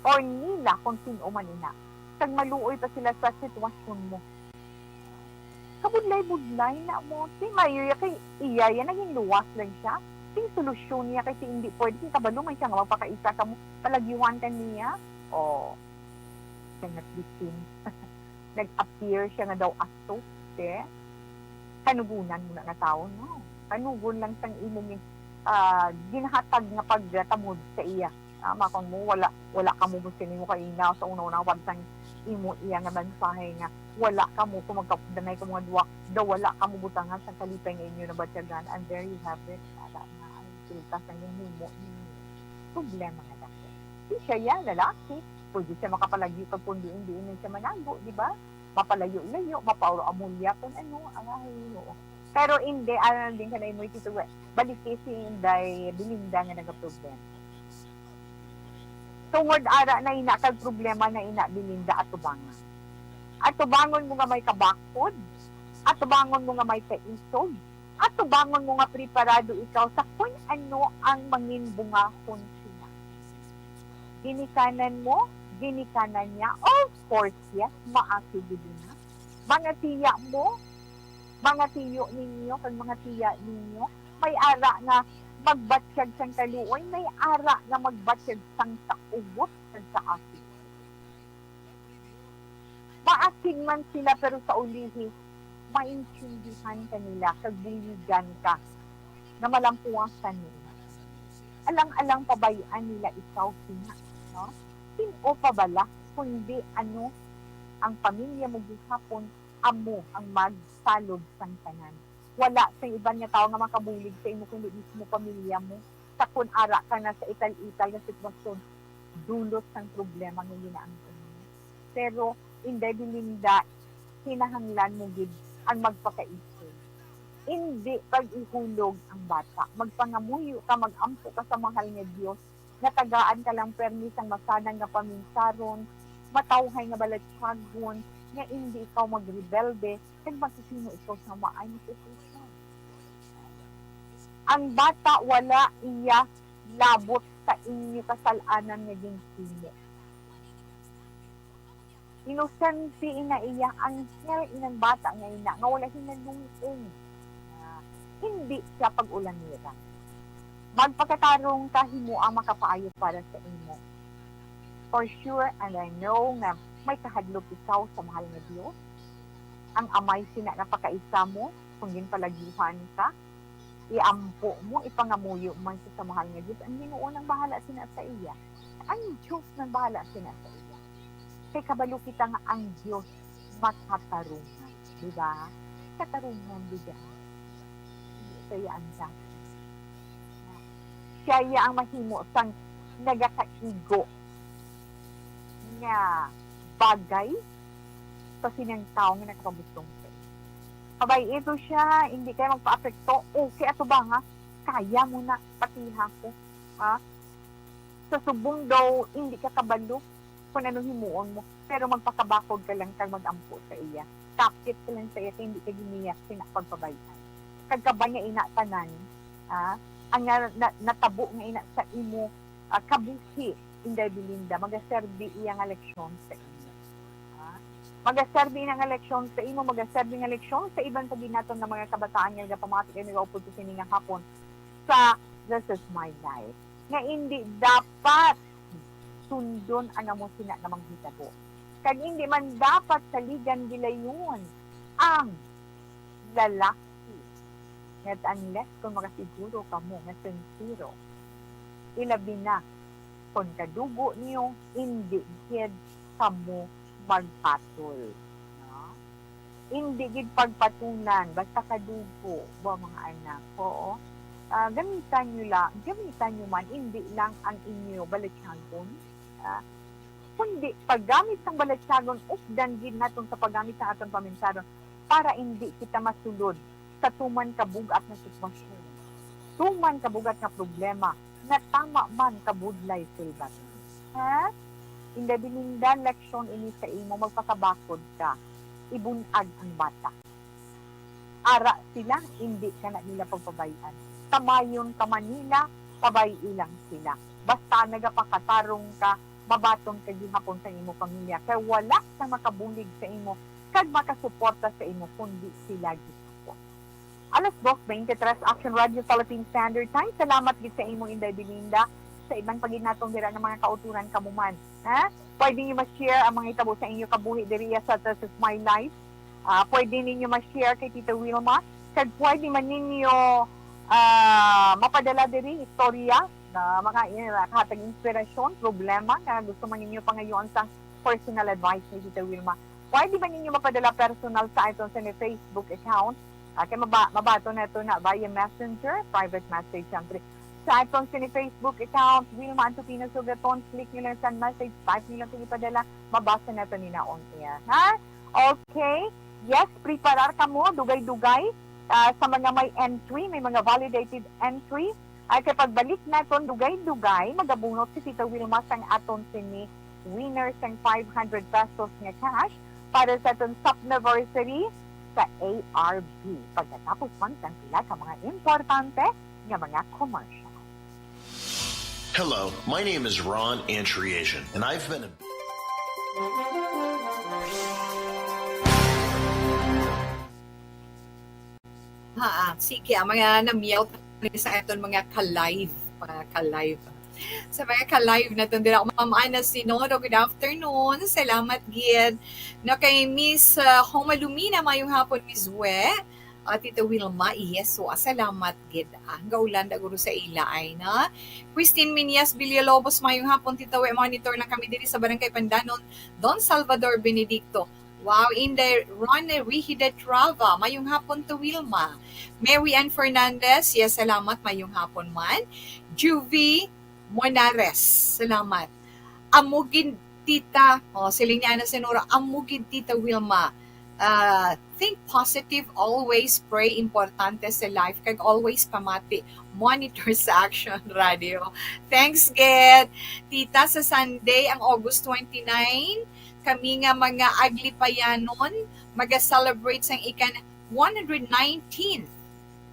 or nila kung sino man ina. Kag maluoy pa sila sa sitwasyon mo. Kabudlay-budlay na mo. Si Mayo ya kay iya ya naging luwas lang siya. Sing solusyon niya kay si hindi pwede, kay kabalo man siya nga magpakaisa ka mo, palagyuhan ka niya. Oh, siya nagbitin. Nag-appear siya nga daw aso. Te, kanugunan mo na nga tawo, no? Panugon lang sang imong, ah, ginhatag nga pagtamod sa iya. Ah, makon mo, wala, wala ka mo gusto nimo kay ina sa una-una pa sang imo iya nga mensahe nga wala ka mo kung magkadanay ka mga duwa, daw wala ka mo butangan sang kalipay nga inyo nabatyagan, and there you have it. Ara na ang resulta sang ginhimo ninyo. Problema nga dako. Si siya yan, lalaki, pwede siya makapalagyo kag kung diin-diin na siya manago, di ba? Mapalayo-layo, mapauro amulya kung ano, ay, oo. Pero hindi, ano din ka na imo itutuwa. Baliki si Inday Belinda nga nagaproblema. Tungod ara na ina kag problema na ina Belinda, atubangan. Atubangon mo nga may kabakod, atubangon mo nga may kaisog, atubangon mo nga preparado ikaw sa kung ano ang mangin bungahon sina. Ginikanan mo, ginikanan niya, of course, yes, maasi gid na. Mga tiya mo, mga tiyo ninyo, kag mga tiya ninyo, may ara nga magbatyag sang kaluoy, may ara nga magbatyag sang kaugot kag kaasi. Maasig man sila, pero sa ulihi, maintindihan ka nila kag buligan ka nga malampuasan nila. Alang-alang pabay-an nila ikaw sina, no? Sin-o pa bala, kundi ano, ang pamilya mo gihapon, amo ang magsalog sang tanan. Wala sang iban nga tawo nga makabulig sa imo kundi mismo pamilya mo. Sa kun ara ka na sa ital-ital nga sitwasyon, dulot sang problema nga ginaangkon mo. Pero, Inday Belinda, kinahanglan mo gid ang magpakaisog. Indi pag-ihulog ang bata. Magpangamuyo ka, mag-ampo ka sa mahal nga Dios, nga tagaan ka lang permi sang masanang nga paminsaron, matawhay nga balatyagon, nga indi ikaw magrebelde, kag makahimo ikaw sa maay nga posisyon. Ang bata wala iya labot sa inyo kasal-anan nga ginhimo. Inosente ina iya, anghel inang bata nga ina nga wala hinalungong. Ah, hindi siya pag-ulamiran. Magpakatarong ka, himoa makapaayo para sa imo. For sure, and I know nga may kahadlok ikaw sa mahal nga Dios. Ang amay sina nga pakaisa mo, kung ginpalagihan ka, iampo mo, ipangamuyo man sa, sa mahal nga Dios. Ang Ginoo nang bahala sina sa iya. Ang Dios nang bahala sina sa iya. Kay kabalo kita nga ang Dios makatarungan, di ba? Katarungan, di ba? Hindi sa iya ang dati. Siya iya ang mahimo sang nagakaigo nga bagay sa sining tawo nga nakapabutong sa iya. Kabay ito siya, hindi kayo magpa-apekto. Okay, ato ba nga? Kaya mo na, patiha ko. Ha? Sa subong daw, hindi ka kabalo kung ano himuon mo, pero magpakabakod ka lang kag mag-ampo sa iya. Kapit ka lang sa iya, kay hindi ka giniyak sina pagpabay-an. Kag kabay nga ina tanan, ah, ang nga, na, natabo nga ina sa imo, ah, kabuhi, Inday Belinda, magaserbi iya nga leksyon sa imo. Ah, magaserbi ina nga leksyon sa imo, magaserbi nga leksyon sa iban pa gid naton nga mga kabataan nga nagapamati kag nagaupod sa sini nga hapon sa This Is My Life. Nga indi dapat sundon ang amo sina nga mga hitabo. Kag indi man dapat saligan gilayon ang lalaki. Yet unless kung makasiguro kamo nga sincero, ilabi na kung kadugo niyo, indi gid kamo magpatol. No? Indi gid pagpatulan, basta kadugo, ba, mga anak? Oo. Ah, gamitan nyo la, gamitan nyo man, indi lang ang inyo balatyagon. Ah, kundi paggamit sang balatyagon, updan gid naton sa paggamit sa aton paminsaron para indi kita masulod sa tuman ka bug-at nga sitwasyon, tuman ka bug-at nga problema, nga tama man kabudlay silbaton. Ha? Inday Belinda, leksyon ini sa imo, magpakabakod ka. Ibun-ag ang bata. Ara sila, indi ka na nila pagpabay-an. Kamayon ka man nila, pabay-i lang sila. Basta nagapakatarong ka, mabaton ka gihapon sa imo pamilya. Kay wala sang makabulig sa imo kag makasuporta sa imo kundi sila gihapon. Alas dos beintitres, Action Radio Philippine Standard Time. Salamat gid sa imo, Inday Belinda, sa iban pa gid natong dira nga mga kauturan kamo man. Ha? Pwede niyo ma-share ang mga hitabo sa inyo kabuhi diri sa This Is My Life. Ah, pwede ninyo ma-share kay Tita Wilma. Kag pwede man ninyo ah, mapadala diri istorya nga mga, eh, nakahatag inspirasyon, problema nga gusto man ninyo pangayoan sang personal advice ni Tita Wilma. Pwede ba ninyo mapadala personal sa aton sa ni Facebook account? Ah, kay maba-, mabaton nato na via messenger, private message, siyempre. Sa aton sa ni Facebook account, Wilma Antupina Sugaton, click nyo lang sa message, type nyo lang kung ipadala, mabasa nato ni na on air, ha? Okay? Yes, preparar kamo, dugay-dugay, ah, sa mga may entry, may mga validated entry. Ay, kay pagbalik naton dugay-dugay, magabunot si Tita Wilma sang aton sini winner sang five hundred pesos nga cash para sa aton Sopniversary sa A R B. Pagkatapos man sang pila ka mga importante nga mga commercial. Hello, my name is Ron Antriasian, and I've been a Ha, ah, sige, ang mga namiyaw sa aton mga ka-live, mga ka-live. Sa mga ka-live naton dira, Ma'am Ana Sinoro, good afternoon. Salamat gid. No, kay Miss, ah, Homa Lumina, mayong hapon, Miss We. Ah, Tita Wilma, yes, wa, salamat gid. Ah, ang gaulan da guro sa ila ay na. Christine Minyas Villalobos, mayong hapon, Tita We, monitor lang kami diri sa Barangay Pandanon, Don Salvador Benedicto. Wow, Inday Ronnie Rihide Trava, mayong hapon to Wilma. Mary Ann Fernandez, yes, salamat, mayong hapon man. Juvie Monares, salamat. Amo gid, Tita, oh, siling ni Ana Senora, amo gid, Tita Wilma. Ah, think positive, always pray, importante sa life, kag always pamati, monitor sa Action Radio. Thanks gid. Tita, sa Sunday, ang August twenty-nine, kami nga mga Aglipayanon maga-celebrate sang ikan one hundred nineteenth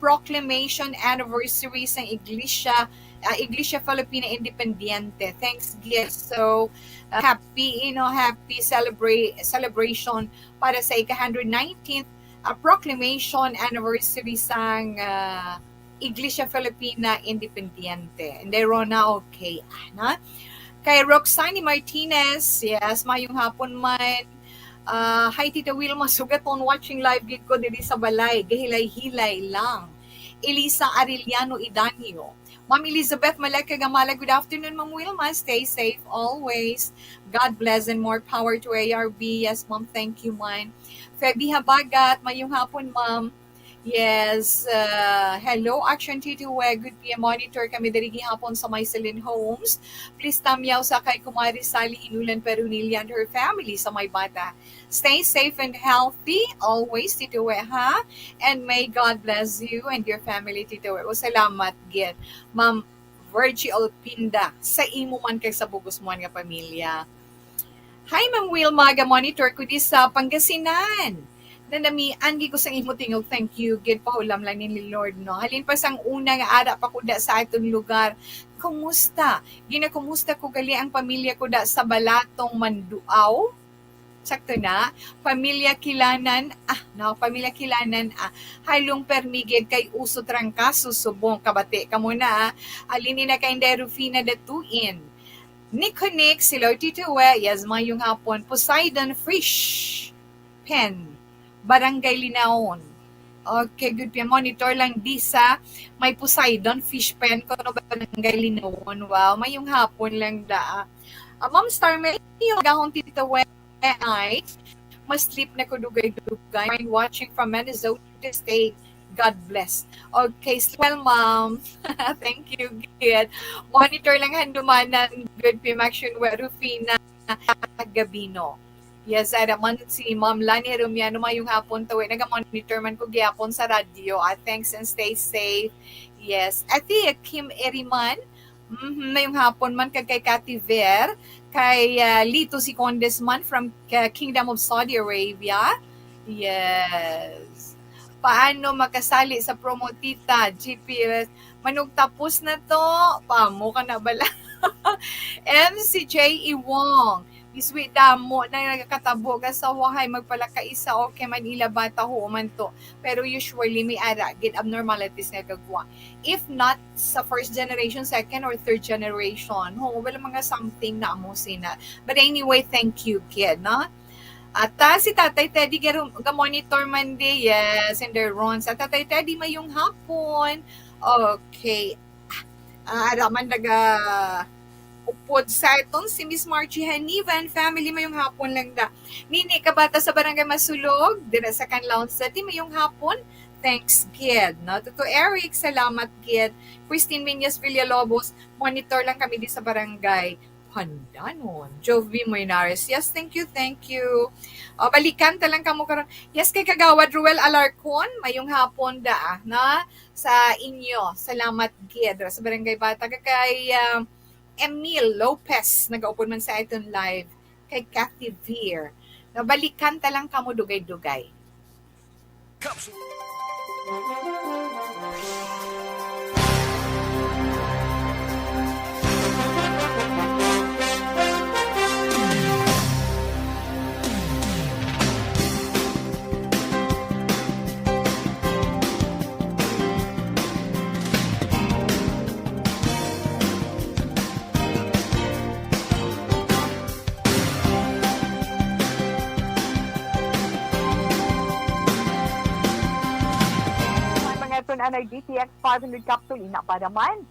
proclamation anniversary sang Iglesia, ah, Iglesia Filipina Independiente. Thanks gid. So, ah, happy, you know, happy celebra-, celebration para sa ika hundred nineteenth, ah, proclamation anniversary sang, ah, Iglesia Filipina Independiente. And they Rona, okay, na? Kay Roxanne Martinez, yes, mayong hapon man. Ah, hi, Tita Wilma Sugaton, watching live gid ko diri sa balay. Gahilay-hilay lang. Elisa Arellano Idanio. Ma'am Elizabeth Maleka Gamala, good afternoon, Ma'am Wilma. Stay safe always. God bless and more power to A R B. Yes, Ma'am, thank you, man. Feby Habagat, mayong hapon, Ma'am. Yes, uh, hello, Action Tito We. Good P M monitor kami diri gihapon sa Myselin Homes. Please tamyaw sa kay Kumari Sally Inulan Perunilla and her family sa May Bata. Stay safe and healthy always, Tito We, ha? And may God bless you and your family, Tito We. O, salamat gid, Ma'am Virgie Olpinda, sa imo man kag sa bugos mo nga pamilya. Hi, Ma'am Wilma, ga-monitor ko di sa Pangasinan. Nanamian gid ko sang imo tingog, thank you gid, pahulam lang ni Lord, no? Halin pa sang una nga ara pa ko da sa aton lugar. Kumusta? Ginakumusta ko gali ang pamilya ko da sa Balatong, Manduaw. Sakto na? Pamilya Kilanan, ah, no, pamilya Kilanan, ah. Halong permi gid kay uso trangkaso subong kabati kamo na, ah. Alin ina kay Inday Rufina Datuin. Nick Nick, hello Tito We, yes, mayong hapon. Poseidon Fish Pen, Barangay Linaon. Okay, good pa. Monitor lang di sa may Poseidon Fish Pen, kuno Barangay Linaon. Wow, mayong hapon lang da. Ah, Ma'am Starmel, yung gahon Tito We ay, mas sleep na ko dugay-dugay. I'm watching from Minnesota State. God bless. Okay, well, ma'am. Thank you, gid. Monitor lang handumanan, good pa, Action We, Rufina Gabino. Yes, ara man si Ma'am Lani Romiano, mayong hapon to. Eh, naga-monitor man ko gihapon sa radyo. Ah, thanks and stay safe. Yes. Ate Kim Eriman, mhm, mayong hapon man kag kay Kati Ver, kay, ah, Lito si Condes man from, ah, Kingdom of Saudi Arabia. Yes. Paano makasali sa promo, Tita? G P S. Manugtapos na to. Pamo ka na bala. M C J Iwong. Biswi damo na nagakatabo ka sa wahay magpalakaisa, okay man ila bata, huo man to. Pero usually may ara gid abnormalities nga gagwa. If not sa first generation, second or third generation, ho, wala mga something na amo sina. But anyway, thank you, kid, no? At, ah, si Tatay Teddy ga-, ga-monitor man di, yes, and their runs. At Tatay Teddy, mayong hapon. Okay. Ah, ara man naga upod sa aton si Miss Margie Hanivan. Family, mayong hapon lang da. Nini Kabata sa Barangay Masulog, dira sa Canlaon City, mayong hapon. Thanks gid, no? Tuto Eric, salamat gid. Christine Minyas Villalobos, monitor lang kami di sa barangay. Pandanon. Jovi Moinares. Yes, thank you, thank you. O, balikan ta lang kamo karon. Yes, kay Kagawad Ruel Alarcon, mayong hapon da, na sa inyo. Salamat gid. Sa Barangay Bata, kay, ah, Emil Lopez, nagaupod man sa aton live. Kay Kathy Veer. Nabalikan ta lang kamo dugay-dugay. Capsule. Mga tun-anay, D T X five hundred capsule, ina pa naman.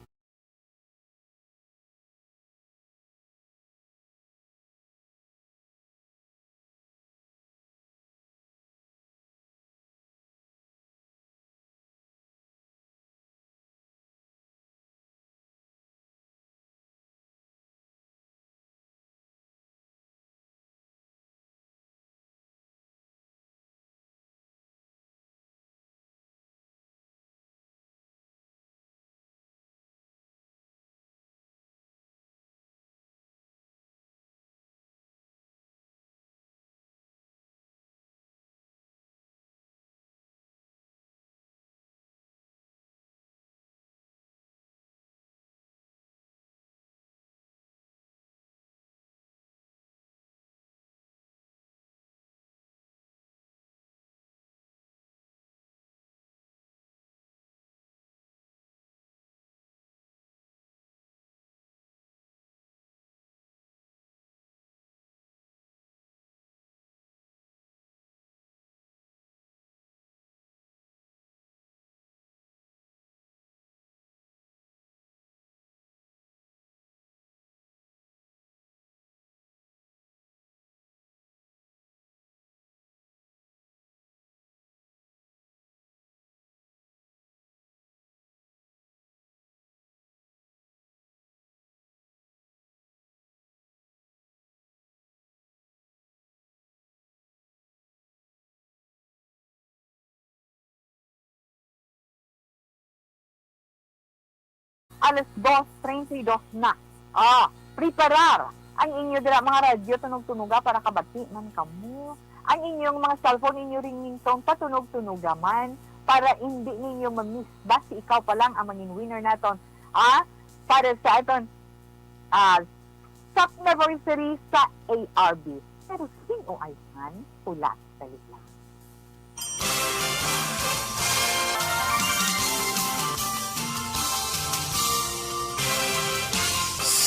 Alas dos treinta y dos na. Ah, preparar ang inyo dira mga radyo, tunog-tunoga para kabati man kamo. Ang inyong mga cellphone, inyo ringingtone, patunog-tunoga man para hindi ninyo ma-miss. Basi ikaw pa lang ang mangin winner naton. Ah, para sa aton, ah, Soft Anniversary sa A R B. Pero sino ay man? Hulat kayo lang.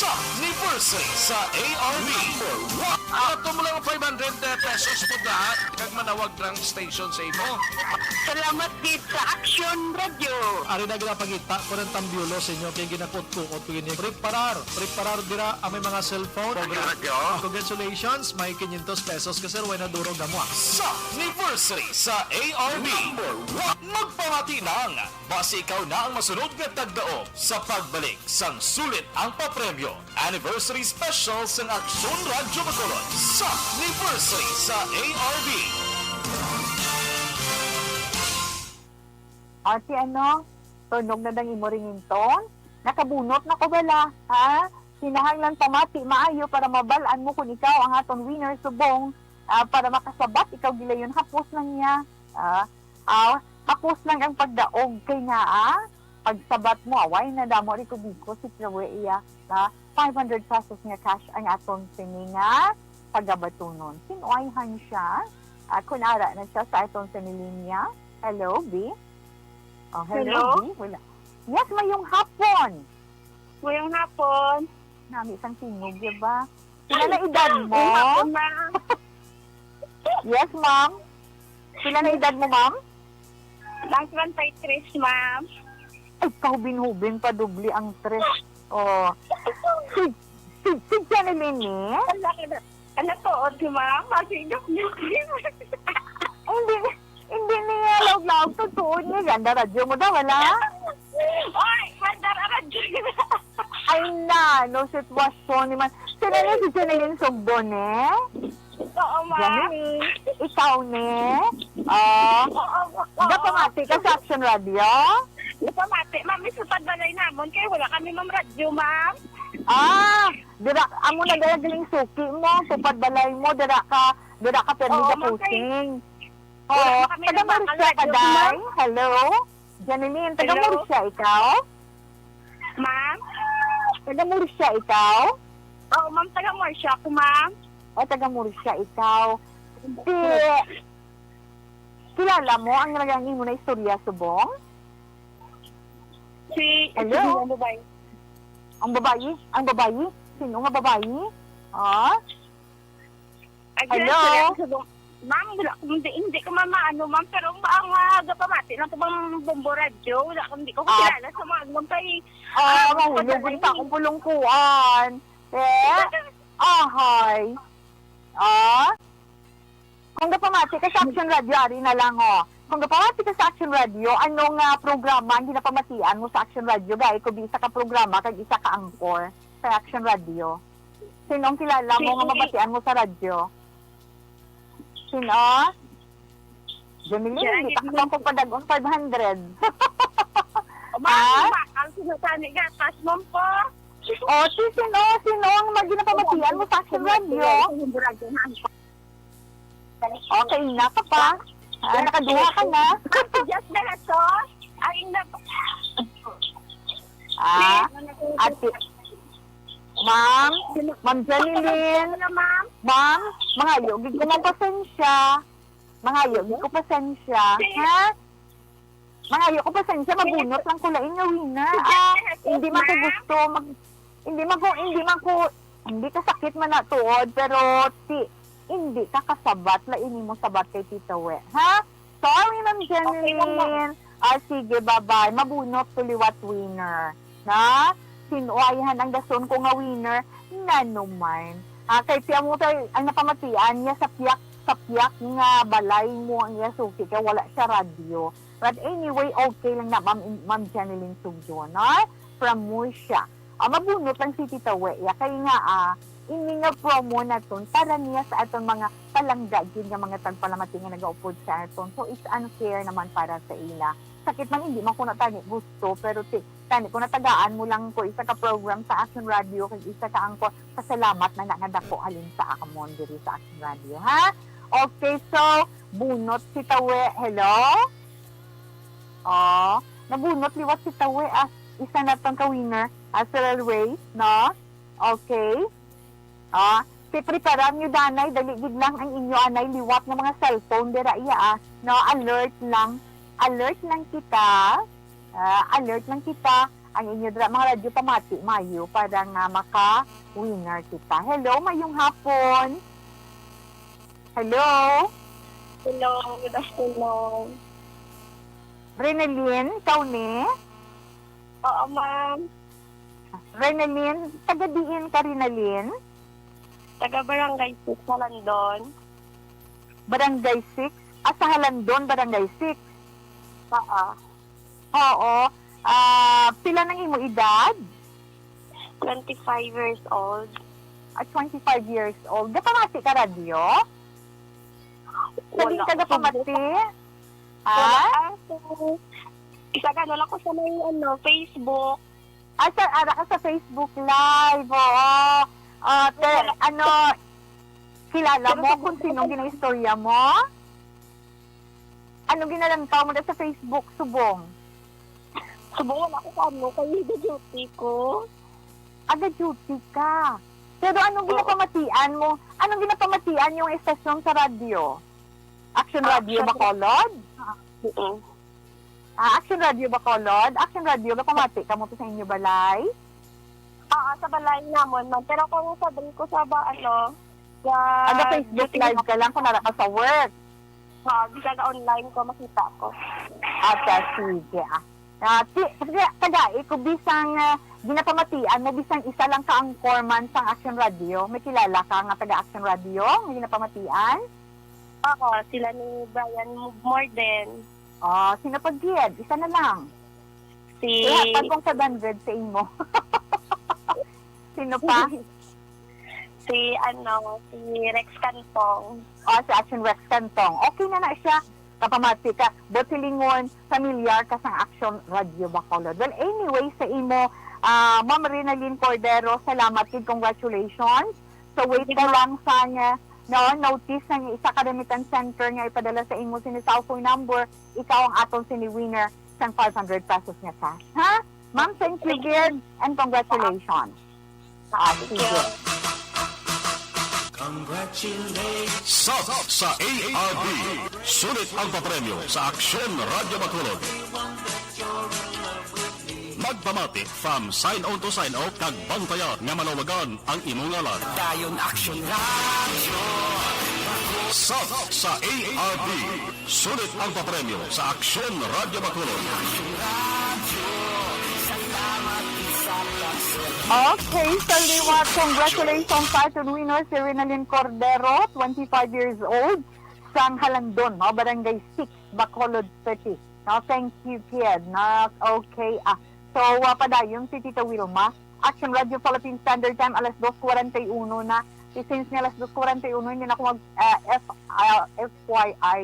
Sa anniversary sa A R B. Number one. Ato mo lang five hundred pesos po lahat. Kag manawag ng station sa imo. Salamat gid sa Action Radio. Ari na ginapangita ko ng tambyulo sa inyo kay ginakot-kuot ko gini. Preparar, preparar dira ang may mga cellphone. Radyo. Congratulations, may quinientos pesos ka, sir, way na duro gamwa. Sa anniversary sa A R B. Number one. Magpamati lang. Basi ikaw na ang masunod nga tagdaog sa pagbalik sang sulit ang papremyo. Anniversary Special sang Aksyon Radyo Bacolod sa anniversary sa A R B. Ate, ano? Tunog na dang imo ringingtone? Nakabunot na ko bala, ha? Kinahanglan pamati maayo para mabal-an mo kung ikaw ang aton winner subong, ah, para makasabat ikaw gilayon, hapos lang niya. Ah, ah, hapos lang ang pagdaog kay nga, ah, pagsabat mo, away na damo ri ko biko si Chloe iya, ah, five hundred pesos nga cash ang aton sini nga pagabatunon. Sinuayhan siya. Ah, kun ara na siya sa aton sini linya. Hello, B? Oh, hello, Hello? B? Wala. Yes, mayong hapon. Mayong hapon. Nami sang tingog, di ba? Pila na edad mo? Mayong hapon, ma'am. Yes, ma'am. Pila na edad mo, ma'am? Nang treinta y tres, ma'am. Ay, kahubin-hubin pa, doble ang tres. Oh. Si, si, si Janeline, eh? Ala, ala, ala, tuod si ma'am. Masigap niyo. Hindi, hindi niya laog-laog to, tuod niya. Ganda radyo mo daw, wala? Oy, ganda ra radyo. Ay na, no sitwasyon ni man. Sino ni si Janeline Sugbo, ne? Oo, ma'am. Janeline, ikaw, ne? Ah, Oo, oo. Gapamati ka sa Action Radio? Gapamati, ma'am. May supad balay namon kay wala kami, ma'am, radyo, ma'am. Ah, dira, amo na dira galing suki mo, supad balay mo, dira ka, dira ka permi Oo, ma'am, kay Pusing. Oo, wala pa kami taga nabakal Murcia ka, radyo, day? Ma'am. Hello? Janeline, taga Hello? Murcia ikaw? Ma'am? Taga Murcia ikaw? Oo, ma'am, taga Murcia ako, ma'am. O, taga Murcia ikaw. Di, kilala mo ang nagang imo na istorya subong? Si, Hello? si ang babae. Ang babayi? Ang babayi? Sino nga babayi? Ah? Ay, Hello? Sorry, ako sa bong-, ma'am, wala ko, hindi, hindi ko ma'am maano, ma'am, pero ang, ang, ah, gapamati lang ko bang Bombo Radyo, wala ko, hindi ko Ah. kilala sa mga, ma'am, kay, Ah, ah, mahulog sa unta akong pulungkuan. Eh? Ahay. Ah? Kung gapamati ka sa Action Radio, ari na lang, oh. Kung gapamati ka sa Action Radio, ano nga programa ang ginapamatian mo sa Action Radio? Gay, kung isa ka programa, kag isa ka anchor sa Action Radio. Sino ang kilala mo nga Si mabatian mo sa radyo? Sino? Jameline, Diyan, hindi ta hindi. Kapag padag-on five hundred. O, ma'am, Ah? Bakal, sinasani gatas, ma'am, po. O, si sino? Sino ang mag-, ginapamatian mo sa Action Radio? Okay na ka pa? Ah, nakaduha ka na? Ate Jess Delason? Ay, na- Ah, ate. Ma'am, Ma'am Janeline. Ano, ma'am? Ma'am, mangayo gid ko mapasensya. Mangayo gid ko pasensya. Ha? Mangayo ko pasensya, mabunot lang ko lain nga winner. Ah, hindi man ko gusto mag-, hindi man ko, hindi man ko, hindi ka sakit man na tuod, pero ti, hindi ka kasabat la ini mo sabat kay Tita We, ha? Sorry, Ma'am Janeline. Okay lang, ma'am. Ah, sige, bye-bye. Mabunot ko liwat winner. Na? Sinuwayhan ang dason ko nga winner. Nanuman. Ah, kay siya mo tay, ang napamatian niya sa piyak, sa piyak nga balay mo ang iya suki kay wala siya radyo. But anyway, okay lang na, Ma'am, Ma'am Janeline Sugyo, no? From Murcia. Ah, mabunot lang si Tita We, ya, kay nga, ah, ini nga promo naton para niya sa aton mga palangga gid nga mga tagpalamati nga nagaupod sa aton. So, it's unfair naman para sa ila. Sakit man, hindi man ko na tani gusto, pero ti-, tani ko natagaan mo lang ko isa ka program sa Action Radio, kag isa ka anchor. Pasalamat na na nga dako halin sa amon diri sa Action Radio, ha? Okay, so, bunot si Tawe. Hello? Oh, nabunot liwat si Tawe, ah. Isa na tong ka-winner. As always, no? Okay. Ah, si prepara niyo, danay, dali gid lang ang inyo anay liwat nga mga cellphone dira iya, ah. No, alert lang. Alert lang kita. Ah, alert lang kita. Ang inyo dira mga radyo pamati mayo para nga maka-winner kita. Hello, mayong hapon. Hello? Hello, good afternoon. Renalyn, ikaw ni? Oo, ma'am. Renalyn, taga diin ka, Renalyn? Taga Barangay six, Halandon. Barangay six? Ah, sa Halandon, Barangay six? Oo. Oo. Ah, pila nang imo edad? Twenty-five years old. Ah, twenty-five years old. Gapamati ka radyo? Sa Wala. di ka gapamati? Wala. Ah? Ah, so, isa ka na lang ko sa may, ano, Facebook. Ah, sa, ara ka sa Facebook Live, oo. Ah, te, Wala. ano, kilala Pero mo sa kung Facebook sinong lang. ginaistorya mo? Ano ginalantaw mo na sa Facebook, subong? Subong, wala ko sa ano, kay nag-duty ko. Aga duty ka. Pero anong Oo. ginapamatian mo? Anong ginapamatian yung estasyon sa radyo? Action Ah, Radio Action Bacolod? Oo. Ah, Action Radio Bacolod? Action Radio, gapamati ka mo to sa inyo balay? Oo, sa balay namon, ma'am. Pero kung sa diri ko sa ba, ano, sa Aga Facebook duty Live na ka lang kung nara ka sa work. Oo, bisa sa online ko, makita ko. Ata, sige, ah. Ah, ti-, sige, Tagai ko, bisang, ah, ginapamatian mo, bisang isa lang ka anchorman sang Action Radio. May kilala ka nga taga Action Radio nga ginapamatian? Oo, sila ni Brian Morden. Oh, sino pa gid? Isa na lang. Si Ihatag kong five hundred sa imo. Sino pa? Si, ano, si Rex Cantong. Oh, si Action Rex Cantong. Okay na na siya. Kapamati ka. But silingon, familiar ka sang Action Radio Bacolod. Well, anyway, sa imo, ah, Ma'am Rinalyn Cordero, salamat gid, congratulations. So, wait Sige, na ma'am. lang sang, ah, no, notice sang isa ka remittance center nga ipadala sa imo sini cellphone number, ikaw ang aton sini winner sang five hundred pesos nga cash. Ha? Ma'am, thank you, Thank you. gid, and congratulations. Ah, Thank sige. you. Congratulations. Sat sa A R B. Sulit ang papremyo sa Aksyon Radyo Bacolod. Magpamati from sign on to sign off kag bantayan nga malawagan ang imong ngalan. Dayon Aksyon Radyo. Sat sa A R B. Sulit ang papremyo sa Aksyon Radyo Bacolod. Okay, Salima, congratulations sa aton winner, si Rinalyn Cordero, twenty-five years old, sang Halandon, no? Barangay six, Bacolod City. No, thank you, kid. No, okay. Ah, so, ah, padayon si Tita Wilma. Action Radio Philippine Standard Time, alas dos kwarenta y uno na. Since nga alas dos kwarenta y uno, hindi na ako mag, ah, F, ah, F Y I.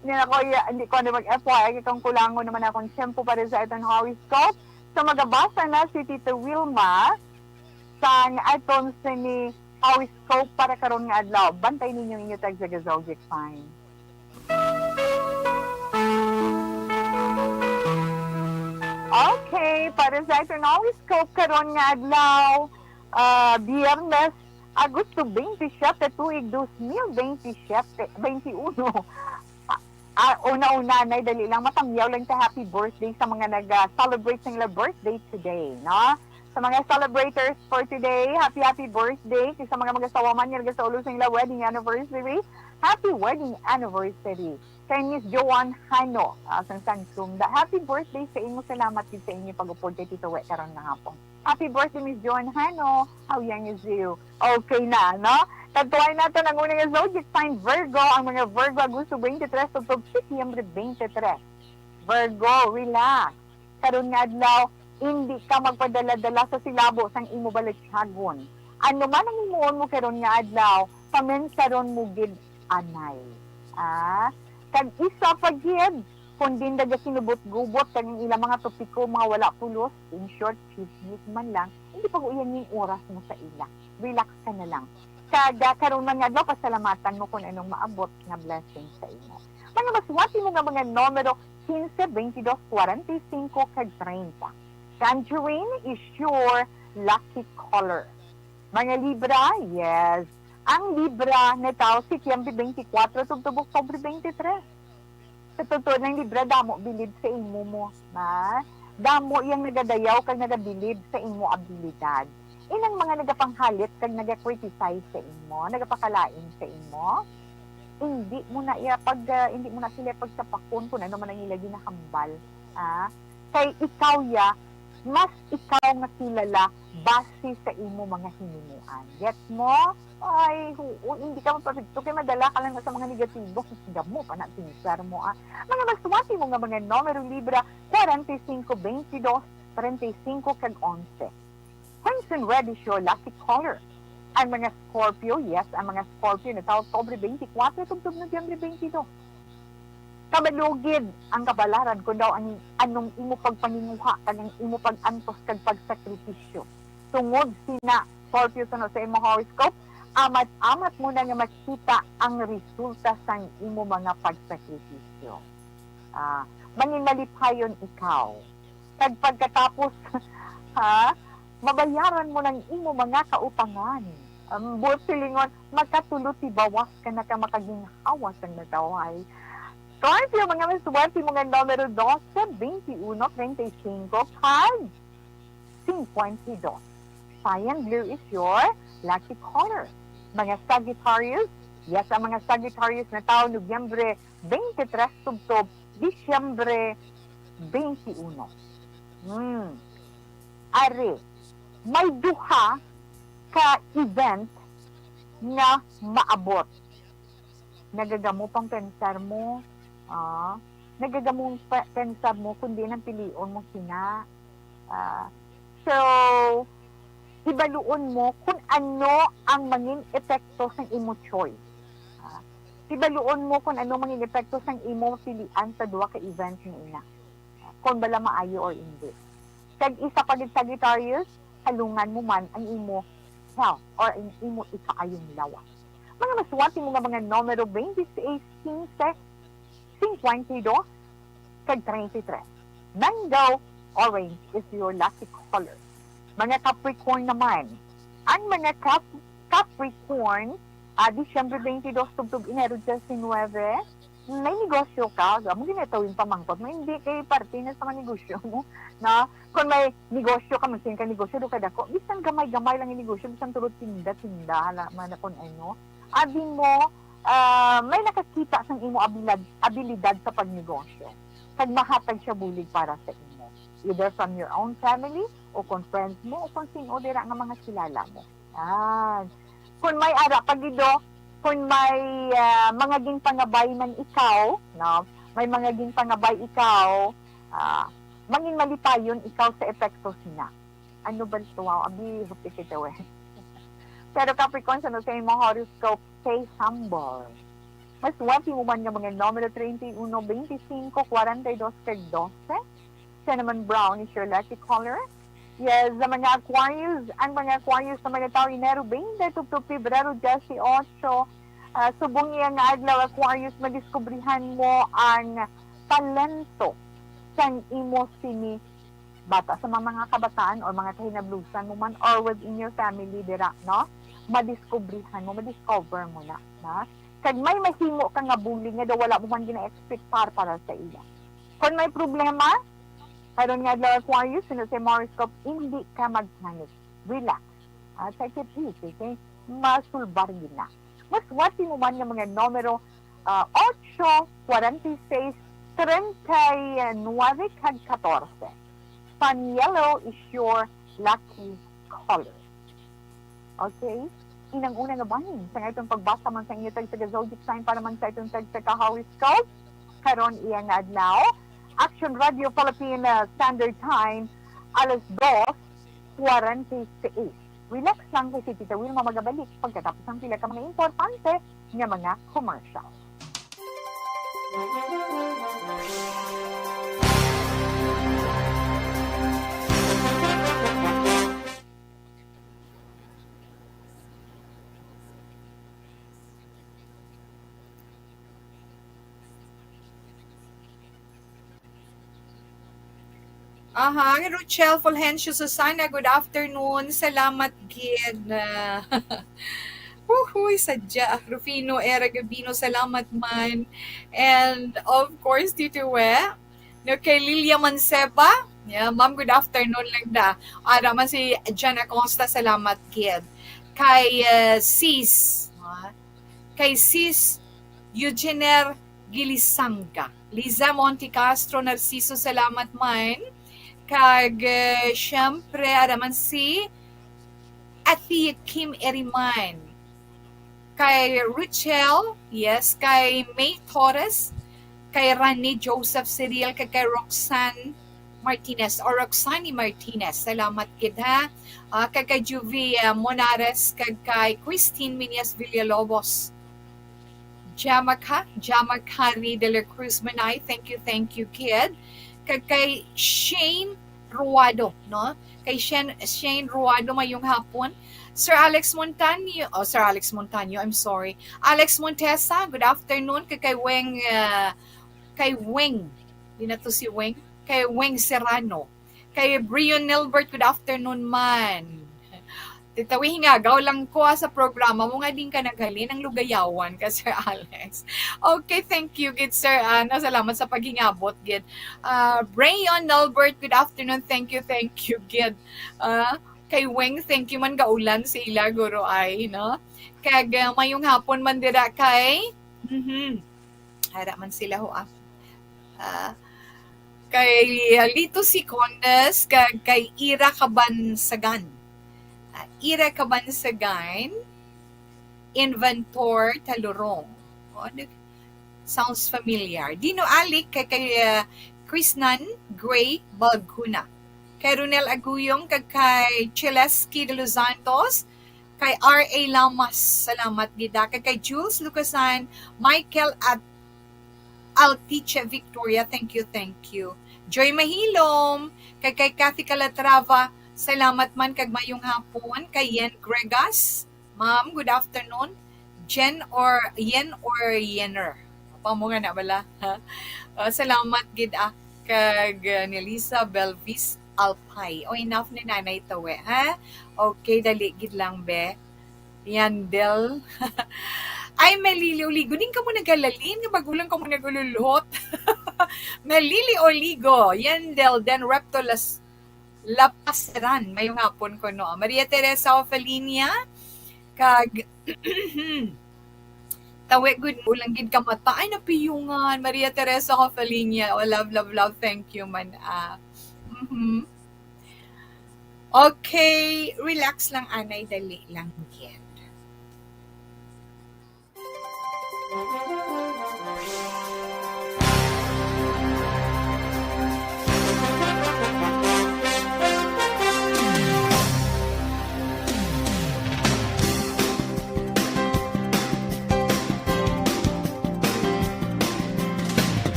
Hindi na ako, hindi ko na mag-F Y I. Kay kung kulangon naman akong tiyempo para sa aton horoscope. So, magabasa na si Tita Wilma sang aton sini horoscope para karon nga adlaw. Bantay ninyo inyo tag sa Zodiac Sign. Okay, para sa aton horoscope karon nga adlaw, ah, Biyernes, Agosto twenty-seven, tuig dos mil twenty-seven, twenty-one. Ah, ah, una-una, nay, dali lang, matamyaw lang ta happy birthday sa mga nag-celebrate sang ila birthday today, no? Sa mga celebrators for today, happy, happy birthday. Kay sa mga mag-asawa man nga nagasulo sang ila wedding anniversary, happy wedding anniversary. Kay Miss Joanne Hano, ah, sang San Sunda, happy birthday sa imo. Salamat gid sa inyo pag-upod kay Tito We karon nga hapon. Happy birthday, Miss Joanne Hano. How young is you? Okay na, no? Kadtuan nato ang una nga zodiac sign, Virgo. Ang mga Virgo, Agosto twenty-three, tubtob Setyembre twenty-three. Virgo, relax. Karon nga adlaw, indi ka magpadala-dala sa silabo sang imo balatyagon. Ano man ang himuon mo karon nga adlaw, pamensaron mo gid anay. Ah, kag isa pa gid, kon din nagakinubot-gubot kag ang ilang mga topiko mga wala pulos, in short, chismis man lang, hindi pag-uyan ning oras mo sa ila. Relax ka na lang. Kag, ah, karon man nga adlaw, pasalamatan mo kung anong maabot nga blessing sa imo. Mga maswati mo nga mga numero, quince, veintidós, kwarenta y cinco, kag treinta. Tangerine is your lucky color. Mga Libra, yes. Ang Libra natawo Setyembre twenty-four tubtob Oktubre twenty-three. Sa totoo lang, Libra, damo bilib sa imo mo, ha? Damo yang nagadayaw kag nagabilib sa imo abilidad. Inang mga nagapanghalit kag nagakriticize sa imo, nagapakalain sa imo, hindi mo na iya pag, ah, hindi mo na sila pagsapakon kung ano man ang ila ginahambal, ah. Kay ikaw ya, mas ikaw nga kilala base sa imo mga hinimuan. Gets mo? Ay, oo, hindi ka magpapigto kay madala ka lang sa mga negatibo. Damo pa na, pinsar mo, ah. Mga maswati mo nga mga numero, Libra, kwarenta y cinco, veintidós, treinta y cinco, kag onse. Crimson red is your lucky color. Ang mga Scorpio, yes, ang mga Scorpio natawo Oktubre twenty-four tubtob Nobyembre twenty-two. Kabalo gid ang kabalaran kon daw ang anong imo pagpaninguha kag ang imo pag-antos kag pagsakripisyo. Tungod sina Scorpio, suno sa imo horoscope, amat-amat mo na nga makita ang resulta sang imo mga pagsakripisyo. Ah, mangin malipayon ikaw. Kag pagkatapos, ha, mabayaran mo ng imo mga kautangan. Ang buot silingon, makatulo tibawas ka na ka makaginhawa sang natawhay. Scorpio, mga maswerte mo nga numero dose, twenty-uno, treinta y cinco, kag cincuenta y dos. Cyan blue is your lucky color. Mga Sagittarius, yes, ang mga Sagittarius natawo Nobyembre twenty-three tubtob Disyembre twenty-uno. Hmm. Ari, may duha ka event nga maabot. Nagagamo pang pensar mo, ah, nagagamo pa, pensar mo kung diin ang pilion mo sina. Ah, so, hibaluon mo kung ano ang mangin epekto sang imo choice. Ah, hibaluon mo kung ano mangin epekto sang imo pilian sa duha ka event nga ina. Kung bala maayo or hindi. Kag isa pa gid, Sagittarius, halungan mo man ang imo health or ang imo ikaayong lawas. Mga maswati mo nga mga numero twenty-six, quince, cincuenta y dos, kag treinta y tres. Mango, orange is your lucky color. Mga Capricorn naman. Ang mga Cap-, Capricorn, ah, Disyembre twenty-dos tubtob Enero diecinuebe, may negosyo ka, amo ginatawin pamangkot mo, hindi kay parte na sa mga negosyo mo, na kung may negosyo ka, magsin ka negosyo, do ka dako, bisan gamay-gamay lang yung negosyo, bisan tulod tinda-tinda, hala, man, kung ano, abi mo, ah, may nakakita sang imo abilad-, abilidad sa pagnegosyo. Kag mahatag siya bulig para sa imo, either from your own family, o kung friends mo, o kung sin-o dira nga mga kilala mo. Yan. Kung may ara pa gid, oh, kung may, ah, mga ginpangabay man ikaw, no? May mga ginpangabay ikaw, ah, mangin malipayon ikaw sa epekto sina. Ano ba to? Wow, abi, hupit ito, eh. Pero Capricorn, sa sa imong horoscope, stay humble. Maswati mo man nga mga numero treinta y uno, veinticinco, cuarenta y dos, kag doce. Cinnamon brown is your lucky color. Yes, sa mga Aquarius, ang mga Aquarius sa mga tawo Enero twenty tubtob Pebrero dieciocho, ah, subong iya nga adlaw, Aquarius, madiskubrihan mo ang talento sang imo sini bata, sa mga, mga kabataan or mga kahinablusan mo man or within your family dira, no? Madiskubrihan mo, madiscover mo na, na. Kag may mahimo ka nga bulig nga daw wala mo man gina-expect para, para sa iya. Kung may problema, karon nga adlaw, Aquarius, suno sa horoscope, hindi ka mag-panic. Relax. Ah, take it easy, okay? Masulbar gid na. Maswati mo man nga mga numero, ah, ocho, cuarenta y seis, treinta y nueve, kag catorce. Pan yellow is your lucky color. Okay? Inang una nga bahin sa atong pagbasa man sa inyo tag taga zodiac sign para man sa atong tag taga horoscope. Karon iya nga adlaw, Action Radio Philippine, uh, Standard Time, alas dos cuarenta y seis. Relax lang kay si Tita Wilma magabalik pagkatapos ang pila ka mga importante nga mga commercial. Aha, Rochelle Fulgencio Susana, good afternoon. Salamat gid. Huhuy, sadya. Rufino Era Gabino, salamat man. And of course, Tito We, no, kay Lilia Manceba. Yeah, ma'am, good afternoon lang da. Ara man si Jan Acosta, salamat gid. Kay, eh, sis, ah, kay sis Eugener Gilisanga. Liza Monte Castro Narciso, salamat man. Kag, eh, syempre, ara man si Ate Kim Eriman. Kay Richel, yes, kay May Torres, kay Rani Joseph Cyril, kag kay Roxanne Martinez, or Roxani Martinez. Salamat gid, ha. Ah, kag kay Juvie, ah, Monares, kag kay Christine Miñas Villalobos. Jamaka, Jamaka Ri de la Cruz Manay, thank you, thank you, kid. Kag kay Shane Ruado, no? Kay Shane, Shane Ruado, mayong hapon. Sir Alex Montaño, oh, Sir Alex Montaño, I'm sorry. Alex Montesa, good afternoon. Kay, kay Weng, ah, kay Weng. Di na to si Weng. Kay Weng Serrano. Kay Brion Nilbert, good afternoon man. Tita We, hingagaw lang ko, ah, sa programa mo nga din ka naghalin ang lugayawan ka, Sir Alex. Okay, thank you, gid, Sir. Ano, salamat sa paghingabot, gid. Ah, Brion Nilbert, good afternoon. Thank you, thank you, gid. Ah, kay Weng, thank you man, gaulan sa ila, guro, ay, no? Kag, ah, mayong hapon man dira kay, mhm. Ara man sila, ho, ah. Ah, Kay, ah, Lito Secondes, kag kay Ira Kabansagan. Ah, Ira Kabansagan, Inventor Talurong. O, nag-, sounds familiar. Dino Alic, kay, kay, ah, Krisnan Gray Balguna. Kay Ronel Aguyong, kag kay Chileski de los Santos, kay R A Lamas, salamat gid, ah. Kag kay Jules Lucasan, Michael at Altiche Victoria, thank you, thank you. Joy Mahilom, kag kay Kathy Calatrava, salamat man kag mayong hapon. Kay Yen Gregas, ma'am, good afternoon. Jen or Yen or Yenner? Apa mo nga na bala, ha? Ah, salamat gid, ah, kag, ah, Nelisa Belvis Alpay. O, enough ni Nanay Tawe, ha? Okay, dali gid lang, be. Yandel. Ay, Melili Oligo, din ka mo nagalalin nga bagulang ka mo nagululot. Melili Oligo, Yandel, then Reptolas Lapaseran. Mayong hapon ko, no? Maria Teresa Ofalinia, kag Tawe gud mo lang gid ka mata. Ay, napiyungan. Maria Teresa Ofalinia. Oh, love, love, love. Thank you man, ah. Mhm. Okay, relax lang, anay, dali lang gid.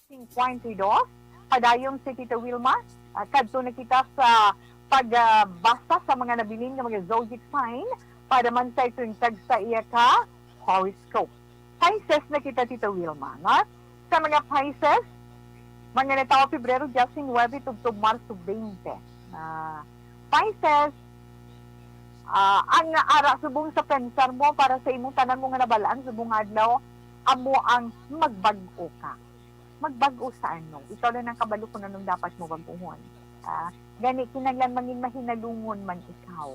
Singkwenta y dos. Padayon si Tita Wilma. Ah, kadto na kita sa pagbasa sa mga nabilin nga mga zodiac sign para man sa iton kag sa iya ka horoscope. Pisces na kita, Tita Wilma, no? Sa mga Pisces, mga natawo Pebrero diecinuebe tubtob Marso twenty. Ah, Pisces, ah, ang ara subong sa pensar mo para sa imong tanan mo nga nabalaan subong nga adlaw, amo ang magbag-o ka. Magbag-o sa ano? Ikaw lang ang kabalo kung anong dapat mo bag-uhon. Ah, gani, kinahanglan mangin mahinalungon man ikaw.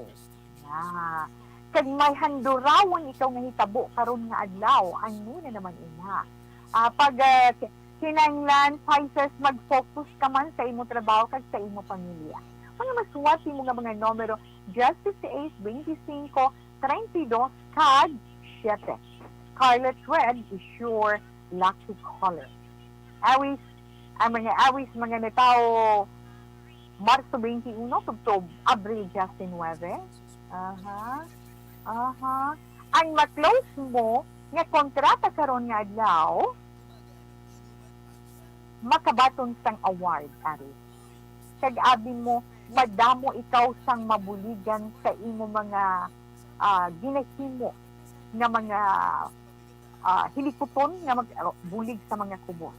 Ah, kag may handurawon ikaw nga hitabo karon nga adlaw, ano na naman ina? Ah, pag, ah, ki-, kinahanglan, Pisces, mag-focus ka man sa imo trabaho kag sa imo pamilya. Mga masuwat imo nga mga numero, diyes seis, twenty-five, treinta y dos, kag siete. Scarlet red is your lucky color. Aries, ang mga Aries, mga natawo Marso twenty-one tubtob Abril diecinuebe. Aha. Aha. Ang ma-close mo nga kontrata karon nga adlaw, makabaton sang award, Aries. Kag abi mo, madamo ikaw sang mabuligan sa imo mga, ah, ginahimo nga mga, ah, hilikuton nga mag-, ah, bulig sa mga kubos.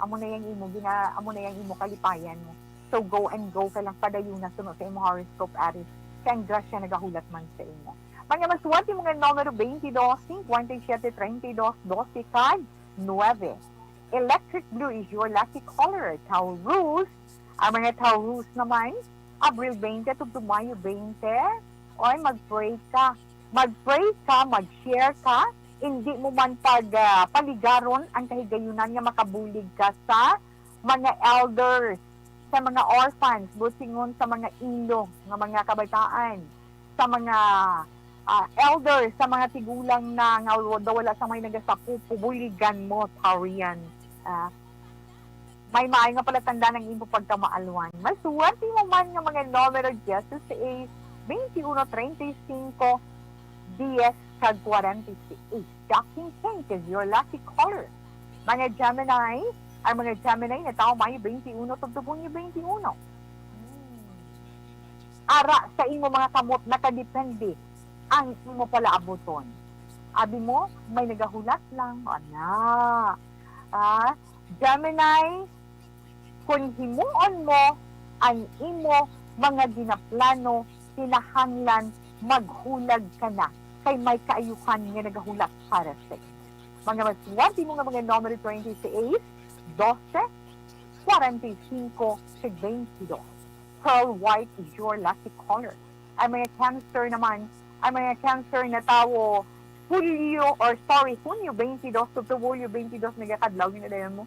Amo na yang imo gina-, amo na yang imo kalipayan mo. So go and go ka lang, padayuna suno sa imo horoscope, Aries. Kay ang grasya nagahulat man sa imo. Mga maswerte, mga numero twenty-two, fifty-seven, thirty-two, twelve, kag nuebe. Electric blue is your lucky color. Taurus, ang mga Taurus naman, Abril twenty tubtob Mayo twenty, oy, mag-pray ka. Mag-pray ka, mag-share ka. Hindi mo man pag, ah, paligaron ang kahigayunan nga makabulig ka sa mga elders, sa mga orphans, busingon sa mga ilo nga mga kabataan, sa mga, ah, elders, sa mga tigulang na nga wa-, wala sa may nagasapupo, buligan mo, Taurian. Ah, may maayo nga palatandaan ang imo pagkamaalwan. Maswerte mo man nga mga numero dieciséis, veintiuno, treinta y cinco, diez, kag kwarenta y seis. Shocking pink is your lucky color. Mga Gemini, ang mga Gemini nga tawo Mayo twenty-one tubtob Hunyo twenty-one. Hmm. Ara sa imo mga kamot nakadepende ang imo palaabuton. Abi mo, may nagahulat lang. Ana. Ah, Gemini, kung himuon mo ang imo mga ginaplano, kinahanglan maghulag ka na, kay may kaayuhan nga nagahulat para sa imo. Mga maswerte mo nga mga numero twenty-six, doce, kwarenta y cinco, kag twenty-dos. Pearl white is your lucky color. Ang mga Cancer naman, ang mga Cancer na tawo, Hulyo, or sorry, Hunyo twenty-two, tubtob Hulyo twenty-two, nagakadlaw, ginadayan mo.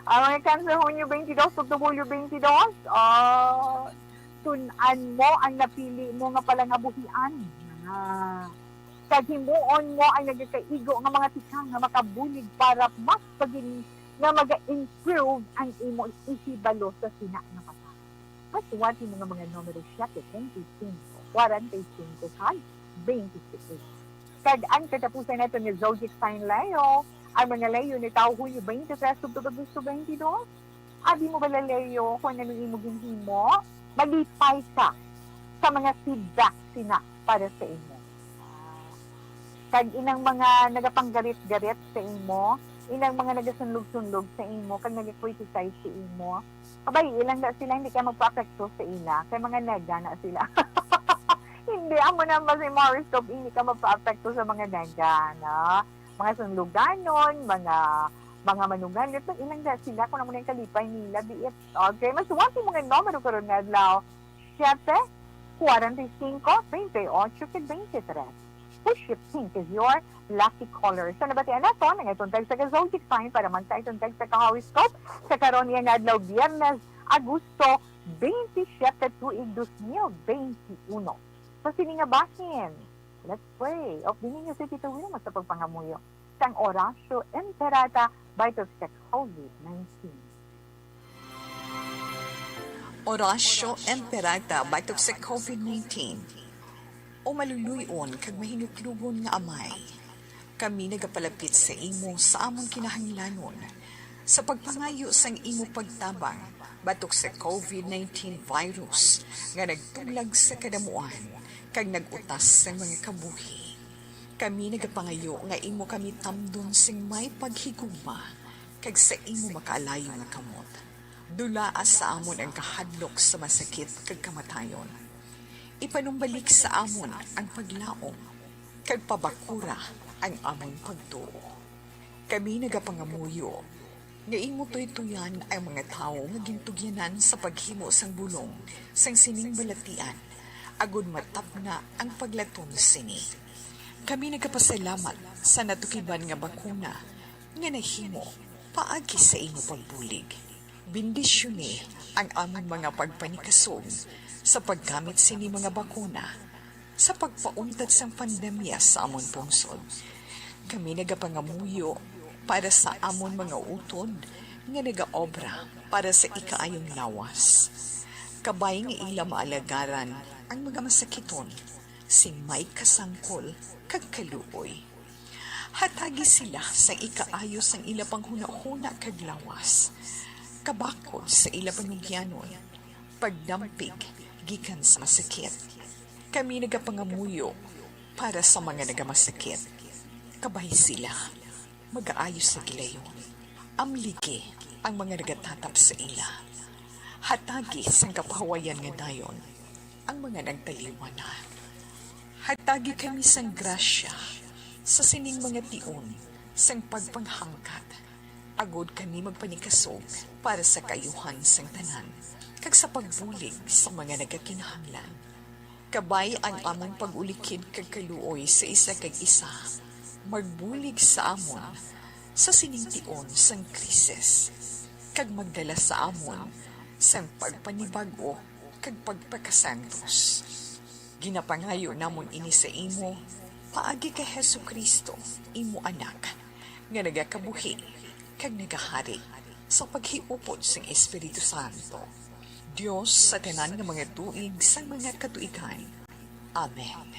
Ang mga Cancer, Hunyo twenty-two, tubtob Hulyo twenty-two, ah, tun-an mo ang napili mo nga palangabuhian. Ah. Kag himuon mo ang nagakaigo nga mga tikang nga makabulig para mas pagin-, nga maga-improve ang imo ihibalo sa sina nga mata. Masuwat mo nga mga numero siete, twenty-cinco, kwarenta y cinco, kag twenty-six. Kag ang katapusan nato nga zodiac sign Leo, ang mga Leo ni tawo Hunyo twenty-three tubtob Agosto twenty-two. Abi mo bala, Leo, kung ano imo ginhimo? Malipay ka sa mga feedback sina para sa imo. Kag inang mga nagapanggarit-garit sa imo, inang mga nagasunlog-sunlog sa imo, kag nag-criticize sa imo, abay, ilang na sila, hindi ka magpa-apekto sa ila, kay mga nega na sila. Hindi, amo na ba sa imo horoscope, hindi ka magpa-apekto sa mga nega, no? Mga sunluganon, mga, mga manugalit, ilang na sila, kung amo na yung kalipay nila, be it. Okay, masuwat mo nga numero karon nga adlaw, siete, kwarenta y cinco, twenty-ocho, kag twenty-tres. Push it pink is your lucky color. So, nabatian nato, nangatong tagsa ka zodiac sign para man sa itong tagsa ka horoscope sa karon nga adlaw, Biyernes, Agosto twenty-siete, tuig dos mil twenty-uno. Sa sini nga bahin, let's pray. Updinin niyo si Tito Wilma sa pagpangamuyo sang Oratio Imperata batok sa COVID nineteen. Oratio Imperata batok sa COVID nineteen. O maluluy-on kag mahinuklogon nga Amay, kami nagapalapit sa imo sa amon kinahanglanon sa pagpangayo sang imo pagtabang batok sa COVID nineteen virus nga nagtuglag sa kadamuan kag nag-utas sang mga kabuhi. Kami nagapangayo nga imo kami tamdon sing may paghigugma kag sa imo makaalayo nga kamot. Dulaa sa amon ang kahadlok sa masakit kag kamatayon. Ipanumbalik sa amon ang paglaom kag pabakura ang amon pagtuo. Kami nagapangamuyo nga imo tuytoyan ang mga tawo nga gintugyanan sa paghimo sang bulong sang sining balatian, agod matapna ang paglatom sini. Kami nagapasalamat sa natukiban nga bakuna nga nahimo paagi sa imo pagbulig. Bendisyoni ang amon mga pagpanikasog sa paggamit sini mga bakuna sa pagpauntat sang pandemya sa amon pungsod. Kami nagapangamuyo para sa amon mga utod nga nagaobra para sa ikaayong lawas. Kabay nga ila maalagaran ang mga masakiton sing may kasangkol kag kaluoy. Hatagi sila sang ikaayo sang ila panghunahuna kag lawas, kabakod sa ila panugyanon. Pagdampig gikan sa masakit. Kami nagapangamuyo para sa mga nagamasakit. Kabay sila magaayo sa gilayon. Amligi ang mga nagatatap sa ila. Hatagi sang kapahuwayan nga dayon ang mga nagtaliwan na. Hatagi kami sang grasya sa sining mga tion sang pagpanghangkat, agod kami magpanikasog para sa kaayuhan sang tanan, kag sa pagbulig sa mga nagakinahanglan. Kabay ang amon pag-ulikid kag kaluoy sa isa kag isa, magbulig sa amon sa sining tion sang krisis, kag magdala sa amon sang pagpanibag-o kag pagpakasantos. Ginapangayo namon ini sa imo paagi kay Jesu-Cristo, imo Anak, nga nagakabuhi kag nagahari sa paghiupod sang Espiritu Santo, Dios sa tanan nga mga tuig sang mga katuigan. Amen.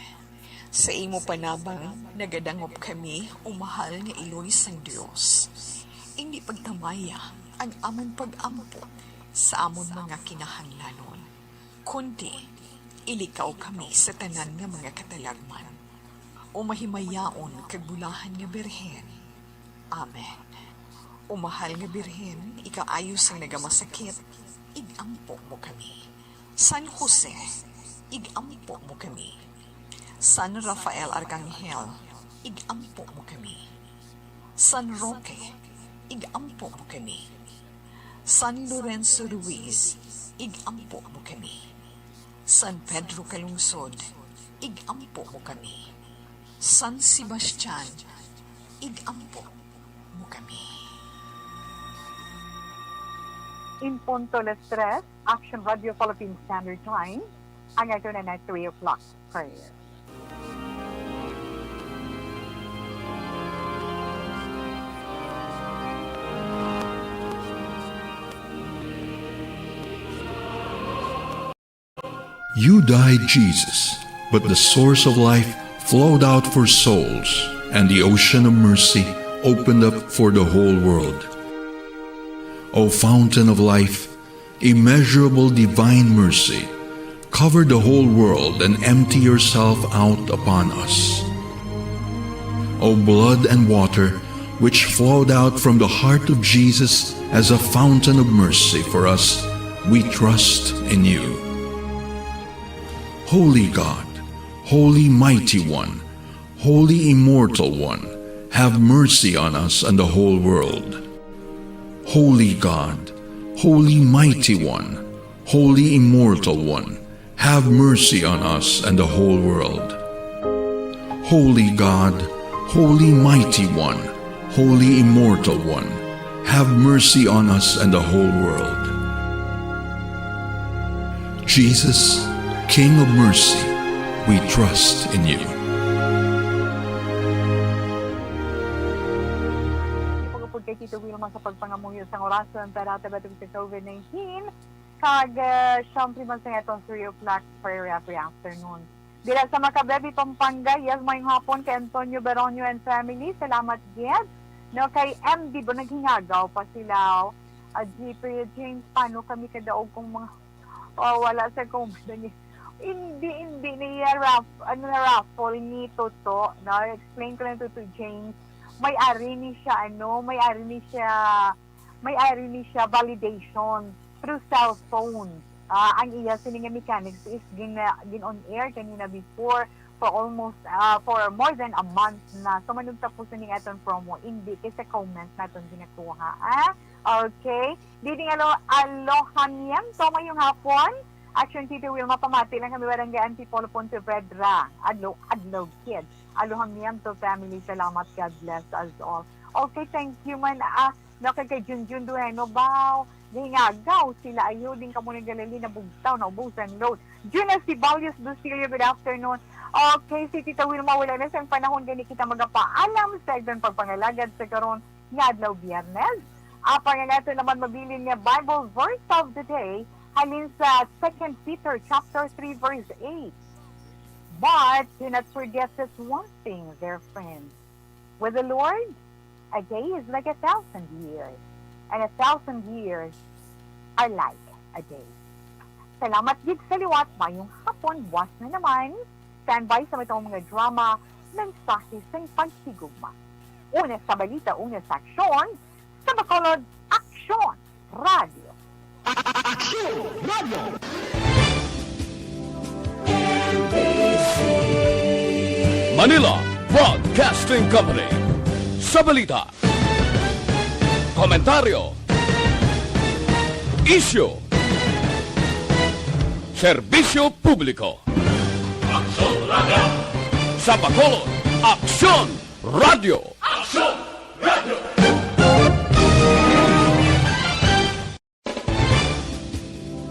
Sa imo panabang nagadangop kami, o mahal nga Iloy sang Dios. Indi pagtamaya ang amon pag-ampo sa amon mga kinahanglanon, kundi ilikaw kami sa tanan nga mga katalagman. O mahimayaon kag bulahan nga Birhen. Amen. O mahal nga Birhen, ikaayo sang nagamasakit, ig-ampo mo kami. San Jose, ig-ampo mo kami. San Rafael Arcangel, ig-ampo mo kami. San Roque, ig-ampo mo kami. San Lorenzo Ruiz, ig-ampo mo kami. San Pedro Calungsod, ig-ampo mo kami. San Sebastian, ig-ampo mo kami. In punto las tres, Action Radio Philippine Standard Time, ang ato na na three o'clock prayer. You died, Jesus, but the source of life flowed out for souls, and the ocean of mercy opened up for the whole world. O fountain of life, immeasurable divine mercy, cover the whole world and empty yourself out upon us. O blood and water, which flowed out from the heart of Jesus as a fountain of mercy for us, we trust in you. Holy God, Holy Mighty One, Holy Immortal One, have mercy on us and the whole world. Holy God, Holy Mighty One, Holy Immortal One, have mercy on us and the whole world. Holy God, Holy Mighty One, Holy Immortal One, have mercy on us and the whole world. Jesus, King of mercy, we trust in you. Pagupod kay Tito Wilma sa pagpangamuyo sang orason para sa batok sa COVID nineteen. Kag, ah, syempre, man sa atong three o'clock prayer every afternoon. Dira sa Macabebe, Pampanga, yes, maayong hapon kay Antonio Baronio and family. Salamat gid. No, kay M D ba, naghingagaw pa sila, oh. Ah, G P, James, paano kami kadaog kung mga, oh, wala sa comment ni, hindi, hindi niya raf-, ano, na raffle ni Toto, no? Explain ko lang to, to James. May ari ni siya, ano, may ari ni siya, may ari ni siya validation through cell phone. Ah, ang iya sini nga mechanics is gin-, gin-on air kanina before for almost, ah, for more than a month na. So, manugtapos na ning aton promo, hindi kay sa comment naton ginakuha, ah? Okay. Didi nga lo-, alojamiento, maayong hapon. Action Tito Wilma, pamati lang kami, Barangay Antipolo, Pontevedra. Adlaw, adlaw, kid. Alojamiento family, salamat. God bless us all. Okay, thank you man. Ah, no, kay, kay Junjun Duheno, baw, gahingagaw sila, ayo din kamo nagalali, nabugtaw, naubusan load. Juna Sibalios Bustillo, good afternoon. Okay, si Tita Wilma, wala na sang panahon gani kita magapaalam sa igban pagpangalagad sa karon nga adlaw, Biyernes. Apang ang ato naman mabilin nga Bible verse of the day halin sa Second Peter chapter three, verse eight. But do not forget this one thing, dear friends. With the Lord, a day is like a thousand years, and a thousand years are like a day. Salamat gid sa liwat. Mayong hapon, buwas na naman. Standby sa matong mga drama, mensahe sang paghigugma. Una sa balita, una sa aksyon, sa Bacolod, Aksyon Radyo. Aksyon Radyo. Manila Broadcasting Company. Sa balita, komentaryo, isyu, serbisyo publiko. Aksyon Radyo. Sa Bacolod, Aksyon Radyo. Aksyon Radyo.